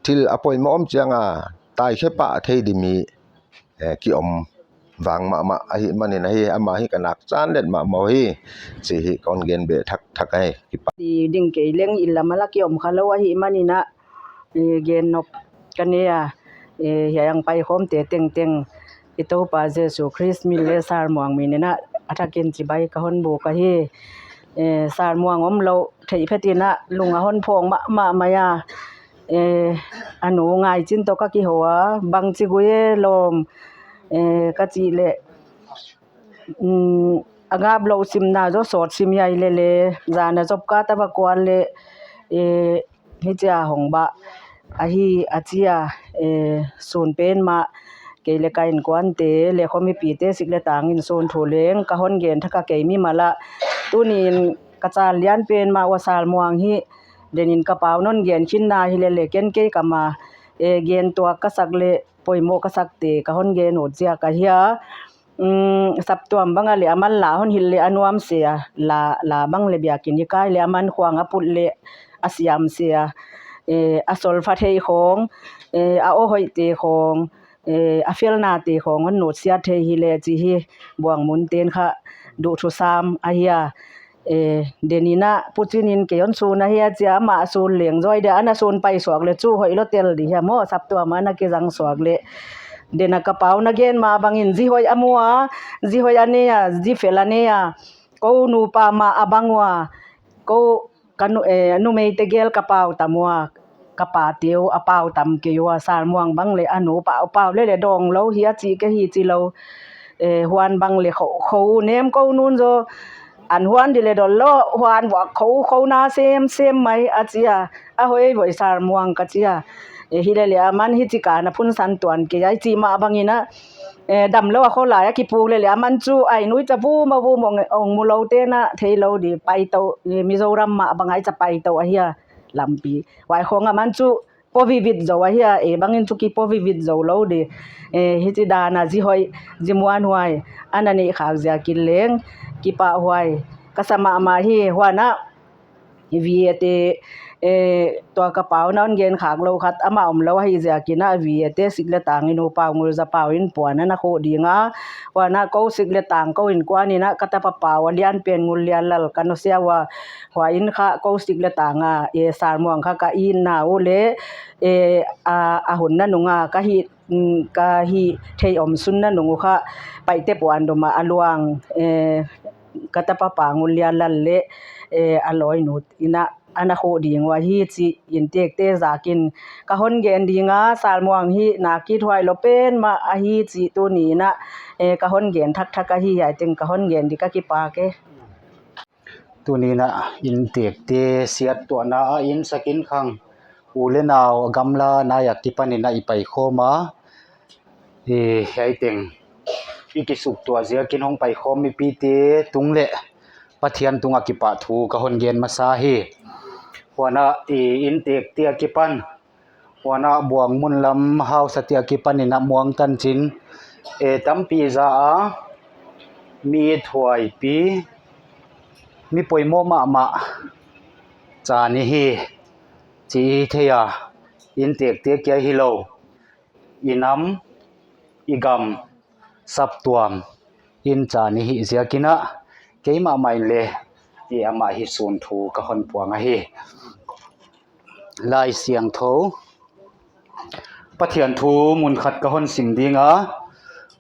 thil a poimoh om chiang a taikhe pah thei di mi, eh, ki om vang mahmah ahihmanin ahi, amah hi ka nak chan let mahmah hi, chih hi kon gen beh thakthak ahi, kipak. Ti ding kei leng i lam ah la ki om kha lou ahihmanin a, eh, gen nop ka nei a, eh, hiai a paikhawmte tengteng i Toupa Jesu Khrist min le Sar Muang min in a, a thak in chibai ka hon buk ahi. Eh, Sar Muang omlou theih phet in a lung a hon phawng mahmah mai a. Eh, a nu Ngaichin toh ka kihou a, bangchi gui e lawm, eh, ka chih leh, mm, a ngap lou simna zaw sawt sim hiai lele, zan a job card a va kual leh, eh, hichia hong bah ahi a chi a, eh, sun pen mah kei le ka innkuante le khomipite sik le tang in sun thu leng ka hon gen thak a, kei mimal a tuni'n ka chal lian pen mah ua Sar Muang hi den in ka pau non gen khin na hi lele, ken kei kam a, eh, gen tuak ka sak le poimoh ka sakte ka hon gen ut ziak ahi a. Mm, saptuam bang a le aman la hon hilh le a nuam se a, la, la bang le biakin i kai le aman khuang a put le a siam se a, eh, a solfa thei khawng, eh, a aw hoihte khawng, eh, a felnate khawng hon nutsiat thei hi le chih hi Buangmun te'n kha duhthusam ahi a. Eh, den in a Pu Chin in kei hon sun ahi a chi a, amah sun leng zaw dia, ana sun paisuak le chu hoihlou tel di hia maw, saptuam a na kizang suak le. Den a ka pau na gen mah bangin zi hoih a mu a, zi hoih a nei a, zi fel a nei a. Kou nupa mah a bang ua, kou ka nu, eh, numeite gel ka pau tam ua, ka pate uh a pau tam kei ua, Sar Muang bang le a nu pau, pau le le dawng lou hi a chi ka hi chi lou. Eh, huan bang le khou, khou nem kou nun zaw, an huan di le dol lou, huan vuak khou, khou na sem, sem mai a chi a, a hoih voi Sar Muang ka chi a. Eh, hi lele aman hichi ka na phun san tuan kei a chi mah bangin a, eh, damlou a kholai a kipuk lele aman chu ai nui cha vum a vum ong, ong mu lou te'n a thei lou di pai tou, eh, Mizoram mah bang ai cha pai tou ahi a lampi. Huai khawng aman chu po vivit zou ahi a, eh, bangin chu ki po vivit zou lou di. Eh, hichi dan a zi hoih, zi muanhuai ana neih khak ziakin leng kipahhuai ka sa mahmah hi. Huan a, V A te, eh, tua ka pau na hon gen khak lou khat amah omlou ahi ziakin a, V A te sik le tang in u pau ngul za pau in puan ana khuh ding a. Huan a kou sik le tang kou innkuan in a ka tapa pau a lian pen Ngul Lian Lal ka nusia ua, huai in kha kou sik le tang a, eh, Sar Muang kha ka itna uh le, eh, a, a hun nanung a ka hih, mm, ka hih theih omsun nanung uh kha Paite puan dum a a luang, eh, ka tapa pa Ngul Lian Lal le, eh, a lawinu in a ana khuh ding ua hi chi in tekte zakin ka hon gen ding a, Sar Muang hi na kithuai lou pen mah ahi chi tuni'n a, eh, ka hon gen thakthak ahi, hiai teng ka hon gen di, ka kipak e. Tuni'n a in tekte siattuahna a in sakin khang u le nau gamla nai a kipan in a i paikhawm a, eh, hiai teng i kisuktuah ziakin hong paikhawm mipite tung le Pathian tung a kipahthu ka hon gen masa hi. Huan a, eh, in tekte a kipan Huan a Buangmun lam hausa te a kipan in a Muang tanchin, eh, tampi za a mi thuaipi, mi poimoh mahmah chan i hi chi i thei a, in tekte kia hilou, i nam, i gam, saptuam in chan i hih ziakin a, keimah mah in le i amah hi sun thu ka hon puang ahi. Laisiangthou Pathian thu mun khat ka hon sim ding a,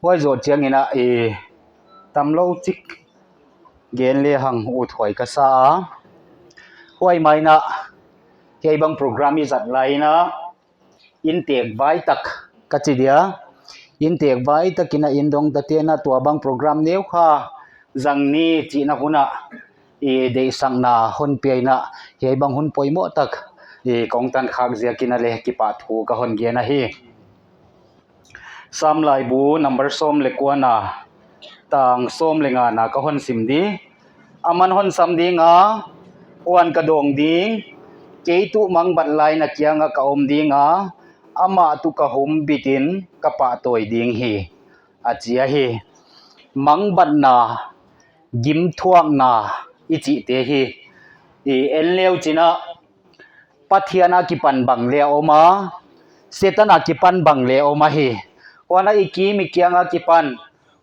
huai zoh chiangin a, i tamlou chik gen le hang uthuai ka sa a. Huai mai in a, hiai bang program i zat lai in a, inntek vai tak ka chi dia. Inntek vai tak in a, inn dong ta te'n a tua bang program neu kha zang ni chihna hun a, i deihsakna hon pia in a, hiai bang hun poimoh tak i kong tan khak ziak in a leh kipahthu ka hon gen ahi. Sam laibu number sawm leh kua na, tang sawm leh nga na ka hon sim di. Aman hon sam ding a, huan ka dawng ding, kei tuh mangbat lai na kiang a ka om ding a, amah tuh ka humbit in ka pahtawi ding hi, a chi ahi. Mangbatna, gimthuakna i chihte hi, i en leu chin a, Pathian a kipan bang leh a om a, Setan a kipan bang leh a om ahi. Huan a i kim i kiang a kipan,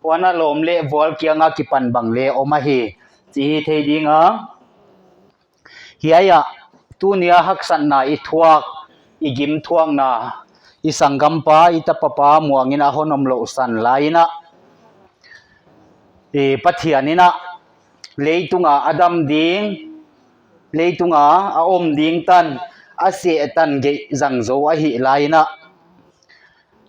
huan a lawm leh vual kiang a kipan bang leh a om ahi, chih hi thei ding a. Hiai ah, tuni a haksatna i thuak, i gimthuakna, i sanggampa, i tapapa muang in a hon omlouhsan lai in a, i Pathian in a, leitung a a dam ding, leitung a a om ding tan, a seh tan geih zang zou ahih lai in a,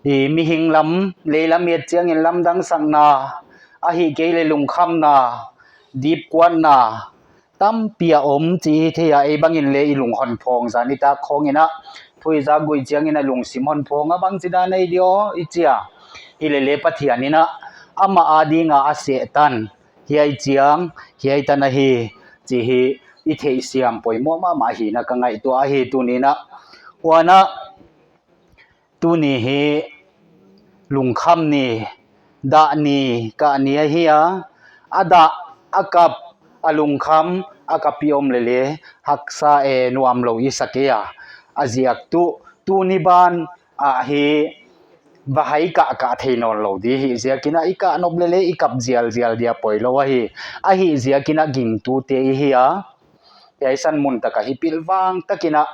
i mihing lam, lei lam et chiang in lamdang sakna, ahihkeileh lungkhamna, dipkuatna, tampi a om chih hi thei a, ei bang in leh i lung hon phawng zan i tak khawng in a, thu i zak gui chiang in a lungsim hon phawng a, bangchidan ei di aw i chi a. Hileh leh Pathian in a, amah a ding a a seh tan, hiai chiang, hiai tan ahi, chih hi i theihsiam poimoh mahmah hi in a ka ngaihtuah ahi tuni in a. Huan a, tuni hi lungkham ni, dah ni, kah ni ahi a, a dah, a kap, a lungkham, a kap i om leh leh, haksa e nuam lou i sa kei a. A ziak tuh, tuni ban ah hi, va hai kah kah thei nawn lou di hi ziak in a, i kah nop leh leh i kap zialzial dia poilou ahi. Ahih ziak in a gingtute i hi a. Hiai san mun tak a hi pilvang tak in a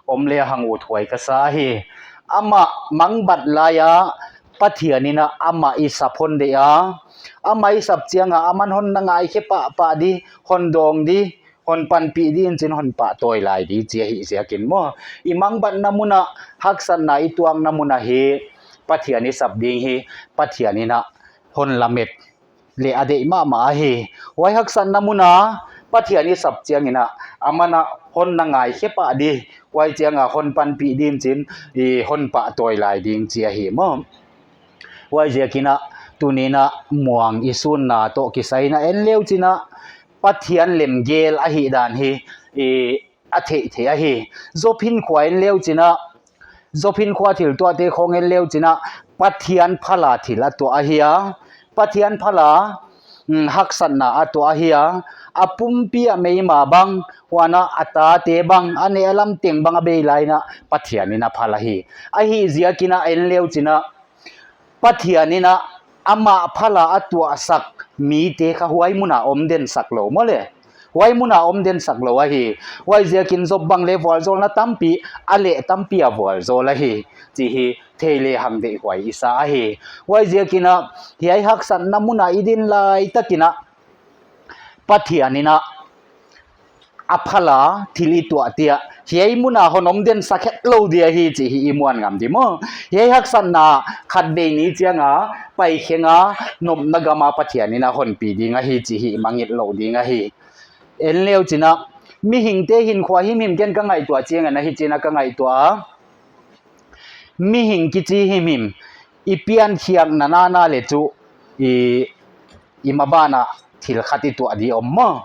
om leh hang uthuai ka sa hi. Amah mangbat lai a, Pathian in a amah i sap hon deih a. Amah i sap chiang a, aman hon na ngaikhe pahpah di, hon dawng di, hon panpih di in chin hon pahtawi lai di chih ahih ziak in maw. I mangbatna mun a, haksatna i tuakna mun a hi, Pathian i sap ding hi, Pathian in a hon lamet leh a deih mahmah ahi. Huai haksatna mun a, Pathian i sap chiang in a, aman a hon na ngaikhe pah di, huai chiang a hon panpih di in chin, i hon pahtawi lai ding chih ahi maw. Huai ziak in a, tuni in a muang i sunna toh kisai in a en leu chin a, Pathian lemgel ahihdan hi, i a theihtheih ahi. Job hinkhua en leu chin a, Job hinkhua thil tuahte khawng en leu chin a, Pathian phal a thil a tuah ahi a. Pathian phal a, mm, haksatna a tuah ahi a. A pumpi a meima bang, huan a a tate bang, a neh a lam teng bang a bei lai in a, Pathian in a phal ahi. Ahih ziak in a en leu chin a, Pathian in a amah phal a a tuahsak mite kha huai mun a om den sak lou maw leh. Huai mun a om den sak lou ahi. Huai ziak in Job bang leh vualzawlna tampi, a leh tampi a vualzawl ahi, chih hi thei leh hang deihhuai i sa ahi. Huai ziak in a, hiai haksatna mun a i din lai tak in a, Pathian in a a phal a thil i tuahte a, hiai mun a hon om den sak het lou di ahi chih hi i muan ngam di maw. Hiai haksatna khatvei ni chiang a, paikheng a, nopna gam a Pathian in a hon pi ding ahi chih hi i mangngilh lou ding ahi. En leu chin a, mihingte hinkhua himhim ken ka ngaihtuah chiang in a hichi in a ka ngaihtuah a. Mihing kichi himhim, i piankhiakna nana leh chu, i, i maban a thil khat i tuah di om maw.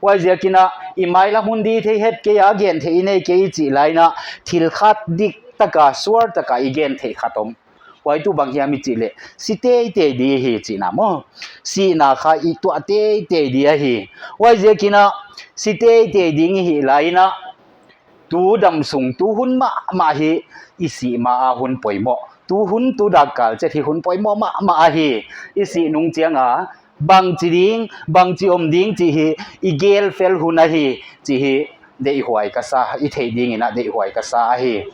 Huai ziak in a, i mailam hun di thei het kei a, gen theih i nei kei i chih lai in a, thil khat dik tak a, sual tak a i gen theih khat om. Huai tuh bang hiam i chih leh, si teitei di hi chihna maw. Sihna kha i tuah teitei di ahi. Huai ziak in a, si teitei ding i hih lai in a, tu damsung, tu hun mahmah hi, i sih ma a hun poimoh. Tu hun, tu dakkal chet hi hun poimoh mahmah ahi. I sih nung chiang a, bangchi ding, bangchi om ding chih hi, i gelfel hun ahi, chih hi, deihhuai ka sa, i theih ding in a deihhuai ka sa ahi.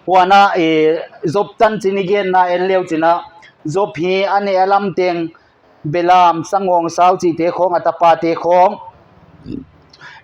Huan a, i Job tanchin i genna en leu chin a, Job hi a neh a lam teng, belam, sangawngsau chihte khawng, a tapate khawng,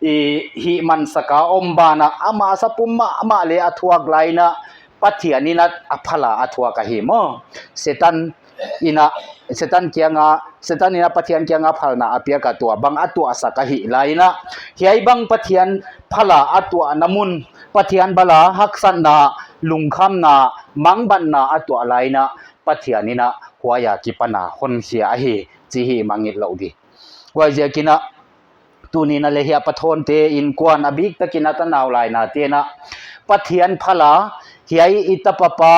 i hihmansak a om banah, amah a sapum mahmah leh a thuak lai in a, Pathian in a phal a a thuak ahi maw. Setan in a, Setan kiang a, Setan in a Pathian kiang a phalna a piak a, tua bang a tuahsak ahih lai in a, hiai bang Pathian phal a a tuahna mun, Pathian bal a haksatna, lungkhamna, mangbatna a tuah lai in a, Pathian in a huai akipan a hon khia ahi chih i mangngilh lou di. Huaiziakin a, tuni'n a leh hiai pathawnte, innkuan, a biktakin a tanau lainate'n a, Pathian phal a, hiai i tapa pa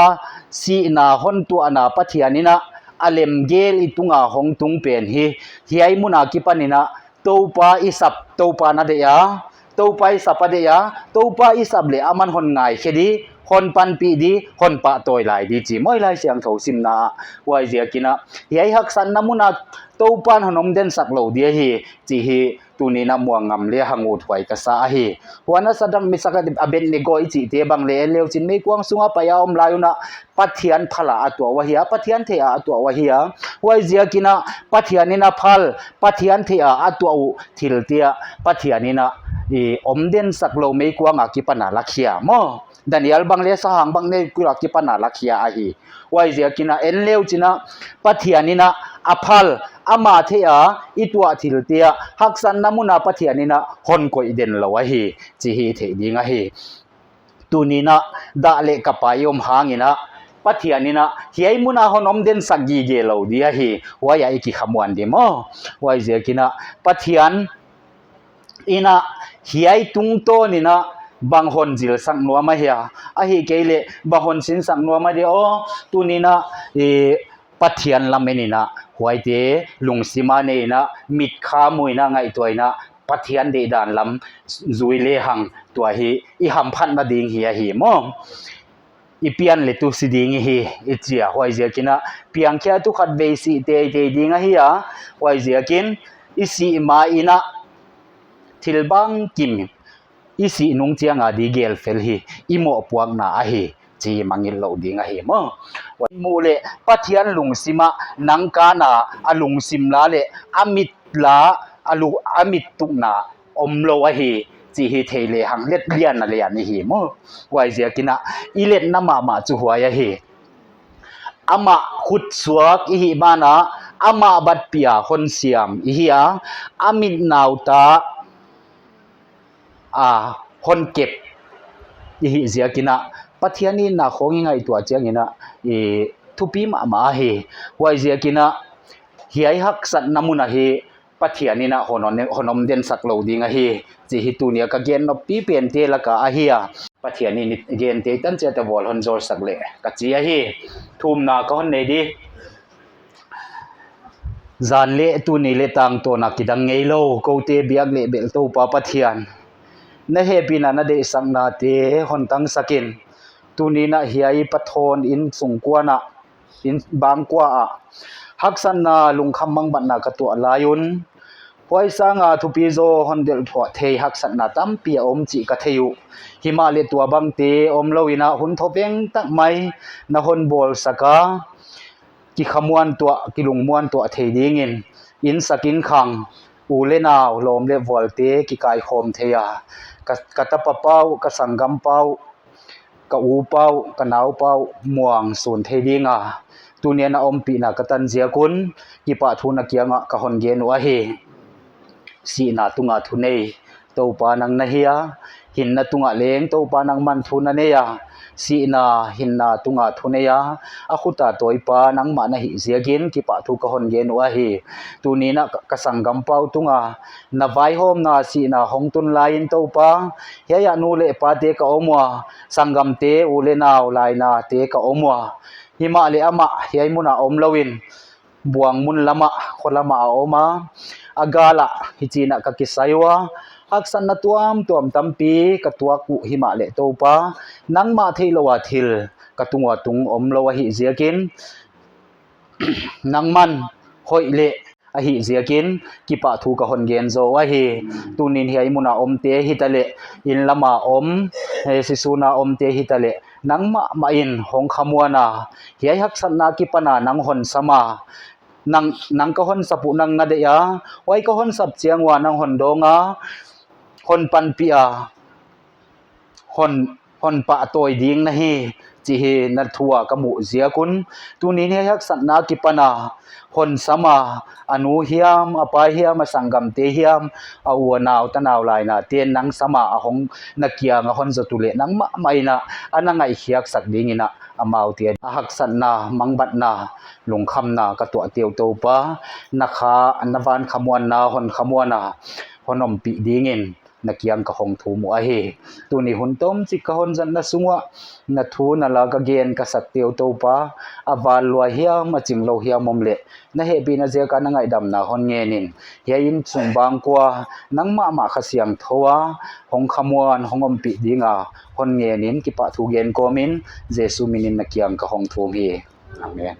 sihna hon tuahna Pathian in a, a lemgel i tung a hong tung pen hi, hiai mun akipan in a, Toupa i sap, Toupa'n a deih a, Toupa i sap a deih a, Toupa i sap leh aman hon ngaikhe di, hon panpih di, hon pahtawi lai di chih maw i Laisiangthou simna ah. Huaiziakin a, hiai haksatna mun a Toupa'n hon om den sak lou di ahi chih tuni'n a muang ngam leh hon ut huai ka sa ahi. Huan a Sadrak, Mesak, Abednego i chihte bang leh en leuchin meikuang sung a pai a om lai un a, Pathian phal a a tuah uh ahi a, Pathian theih a a tuah uh ahi a. Huaiziakin a, Pathian in a phal, Pathian theih a a tuah uh thilte ah, Pathian in a, i om den sak lou meikuang akipan a la khia maw. Daniel bang leh sahang bang leh kul akipan a la khia ahi. Huaiziakin a, en leuchin a, Pathian in a a phal, ama theih a i tuah thilte ah, haksatna mun a Pathian in a hon koih den lou ahi chih i theih ding ahi. Tuni'n a, dah leh kap a i om hangin a, Pathian in a hiai mun a hon om den sak gige lou di ahi. Huai a i kikhamuan di maw. Huaiziakin a, Pathian in a hiai tungtawn in a bang hon zilsak nuam ahia, ahihkeileh bang hon sinsak nuam ahi di aw, tuni'n a, i Pathian lam en in a, huaite lungsim a nei in a, mit kha mu in a, ngaihtuah in a, Pathian deihdan lam zui lehang, tua hi i hamphatna ding hi ahi maw. I pian leh tu si ding i hi, i chi a. Huaiziakin a, piangkhiattu khatvei si teitei ding ahi a. Huaiziakin, i sih ma in a, thil bangkim, i sih nung chiang a di gelfel hi, i mohpuakna ahi chih i mangngilh lou ding ahi maw. Huai mu leh Pathian lungsim a nang kana, a lungsim la leh a mit la, a lu-, a mit tukna omlou ahi chih i theih lehang, let lian a lian i hi maw. Huaiziakin a, i letna mahmah chu huai ahi. Amah khutsuak i hih banah, amah batpih a hon siam i hi a, a mit nauta a hon kep i hih ziakin a, Pathian itna khawng i ngaihtuah chiangin a, i thupi mahmah ahi. Huaiziakin a, hiai haksatna mun ahi, Pathian in a hon, hon, hon om den sak lou ding ahi chih tuni a ka gen noppi pente laka ahi a. Pathian in i gente tan chiat a vual hon zawlsak leh ka chi ahi. Thumna ka hon nei di. Zan leh tuni leh tangtawn a kidang ngeilou, koute biak leh belh Toupa Pathian, na hehpihna, na deihsaknate hon tangsak in. Tuni'n a hiai pathawn inn sungkuan a, inn bangkua ah, haksatna, lungkham mangbatna ka tuah lai un, huai sanga thupi zaw hon delh thuah thei haksatna tampi a om chih ka thei uh. Himahleh tua bangte omlou in a, hun thoveng tak mai na hon bawlsak a, kikhamuan tuah, kilungmuan tuah thei dingin, inn sak inn khang, u leh nau, lawm leh vualte kikaikhawm thei a, ka, ka tapa pa uh, ka sanggam pa uh, ka u pa uh, ka nau pa uh muang sun thei ding a, tuni'n a ompihna ka tan ziak un, kipahthu na kiangah ka hon gen uh ahi. Sihna tunga thunei Toupa nang na hi a, hinna tungah leng Toupa nangman thu na nei a, sihna, hinna tunga thunei a, a khut a tawipa nangmah na hih ziakin kipahthu ka hon gen uh ahi. Tuni'n a ka, ka sanggam pa uh tunga na vaihawmna, sihna hong tun lai in Toupa, hiai ah nu leh pate ka om ua, sanggamte, u leh nau, lainate ka om ua. Himahleh amah hiai mun a omlou in, buang mun lam ah, kho lam ah a om a, a gal ah hichi'n a ka kisai ua, haksatna tuamtuam tampi ka tuak uh himahleh Toupa, nangmah theihlouh a thil ka tung ua tung omlou ahih ziakin, nangman hoih leh ahih ziakin kipahthu ka hon gen zaw uh ahi. Tuni'n hiai mun a omte hitaleh, inn lam a om, eh, sisun a omte hitaleh, nangmah mah in hong khamuan a, hiai haksatna akipan a nang hon sam a, nang, nang ka hon sap uh nang na deih a, huai ka hon sap chiang ua nang hon dawng a, hon panpih a, hon, hon pahtawi ding na hi, chih hi na thu a ka muh ziak un. Tuni'n hiai haksatna akipan a, hon sam a, a nu hiam, a pa hiam, a sanggamte hiam, a u a nau tanau lainate nang sam a, a hong na kiang a hon zot uleh nang mahmah in a, a na ngaihkhiaksak ding in a, amaute a haksatna, mangbatna, lungkhamna ka tuah teu Toupa, na kha, na van khamuanna, hon khamuan a, hon ompih ding in, na kiang ka hong thum uh ahi. Tuni hun tomchik ka hon zatna sung uah, na thu na la ka gen ka sak teu Toupa, a val lua hiam, a chinglou hiam om leh, na hehpihna ziak a na ngaihdamna hon ngen in. Hiai inn sung bangkua, nang mahmah Kha Siangthou a, hong khamuan, hong ompih ding a, hon ngen in, kipahthu gen kawm in, Jesu min in na kiang ka hong thum hi. Amen.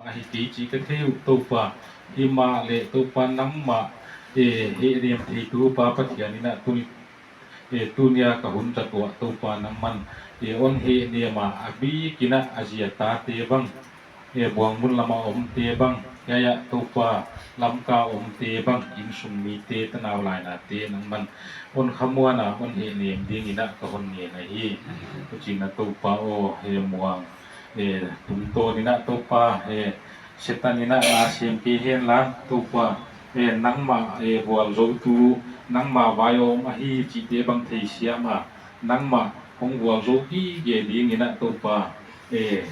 Ahi kei chih ka thei uh Toupa, himahleh Toupa nangmah, eh, hehnem theitu Pa Pathian in a tuni, eh, tunia ka hun zat uah Toupa nangman, eh, hon hehnem a, a bik in a a zi a tate bang, eh, buang mun lam a omte bang, hiai ah Toupa Lamka omte bang, innsung mite tanau lainate nangman hon khamuan a, hon hehnem ding in a ka hon ngen ahi. Huchiin a Toupa aw, he muang, eh, tungtawn in a Toupa, eh, Setan in a na sem kei hen la, Toupa, eh, nangmah, eh, vualzoutu, nangmah vai a om ahi chihte bang theisiam a, nangmah hong vualzou gige ding in a Toupa, eh,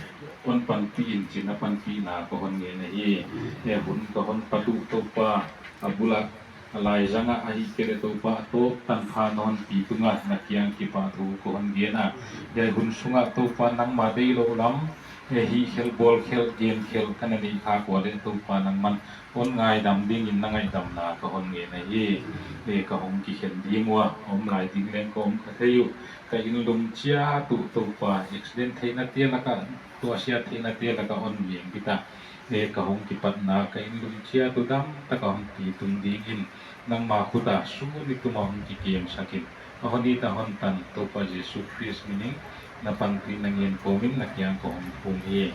hon panpih in chi'n a panpihna ka hon ngen ahi. Eh, hun ka hon pat uh Toupa, a bul a, a laizang a, ahihkeileh Toupa a tawp tanpha na hon pi tung a, na kiang kipahthu ka hon gen a. Hiai hun sung a Toupa nangmah deihlouh lam, eh, hihkhelh bawlkhelh genkhelh ka na neih khak ua leh Toupa nangman hon ngaidam ding in na ngaihdamna ka hon ngen ahi. Eh, ka hong kikhen ding ua, om lai ding leng ka om kha thei uh. Ka inn lum chiat uh Toupa, accident theihna te lak a, tuahsiat theihna te lak a hon veng bit a. Eh, ka hong kipatna, ka inn lum chiat uh dam tak a hong pi tung ding in, nangmah khut a sun nitum a hong kikem sak in. A hon it a hon tan Toupa Jesu Khrist min in na panpihna ngen kawm in na kiang ka hong thum hi.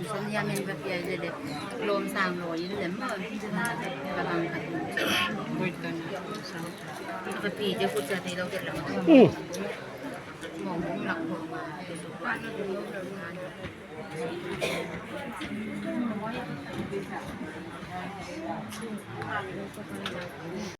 Sun hiam in ka pia i leh leh. Lawm sang lou in leh maw. Ka bang ka. Ka pi te khut sa te lou te lam. Mong mong lak mong.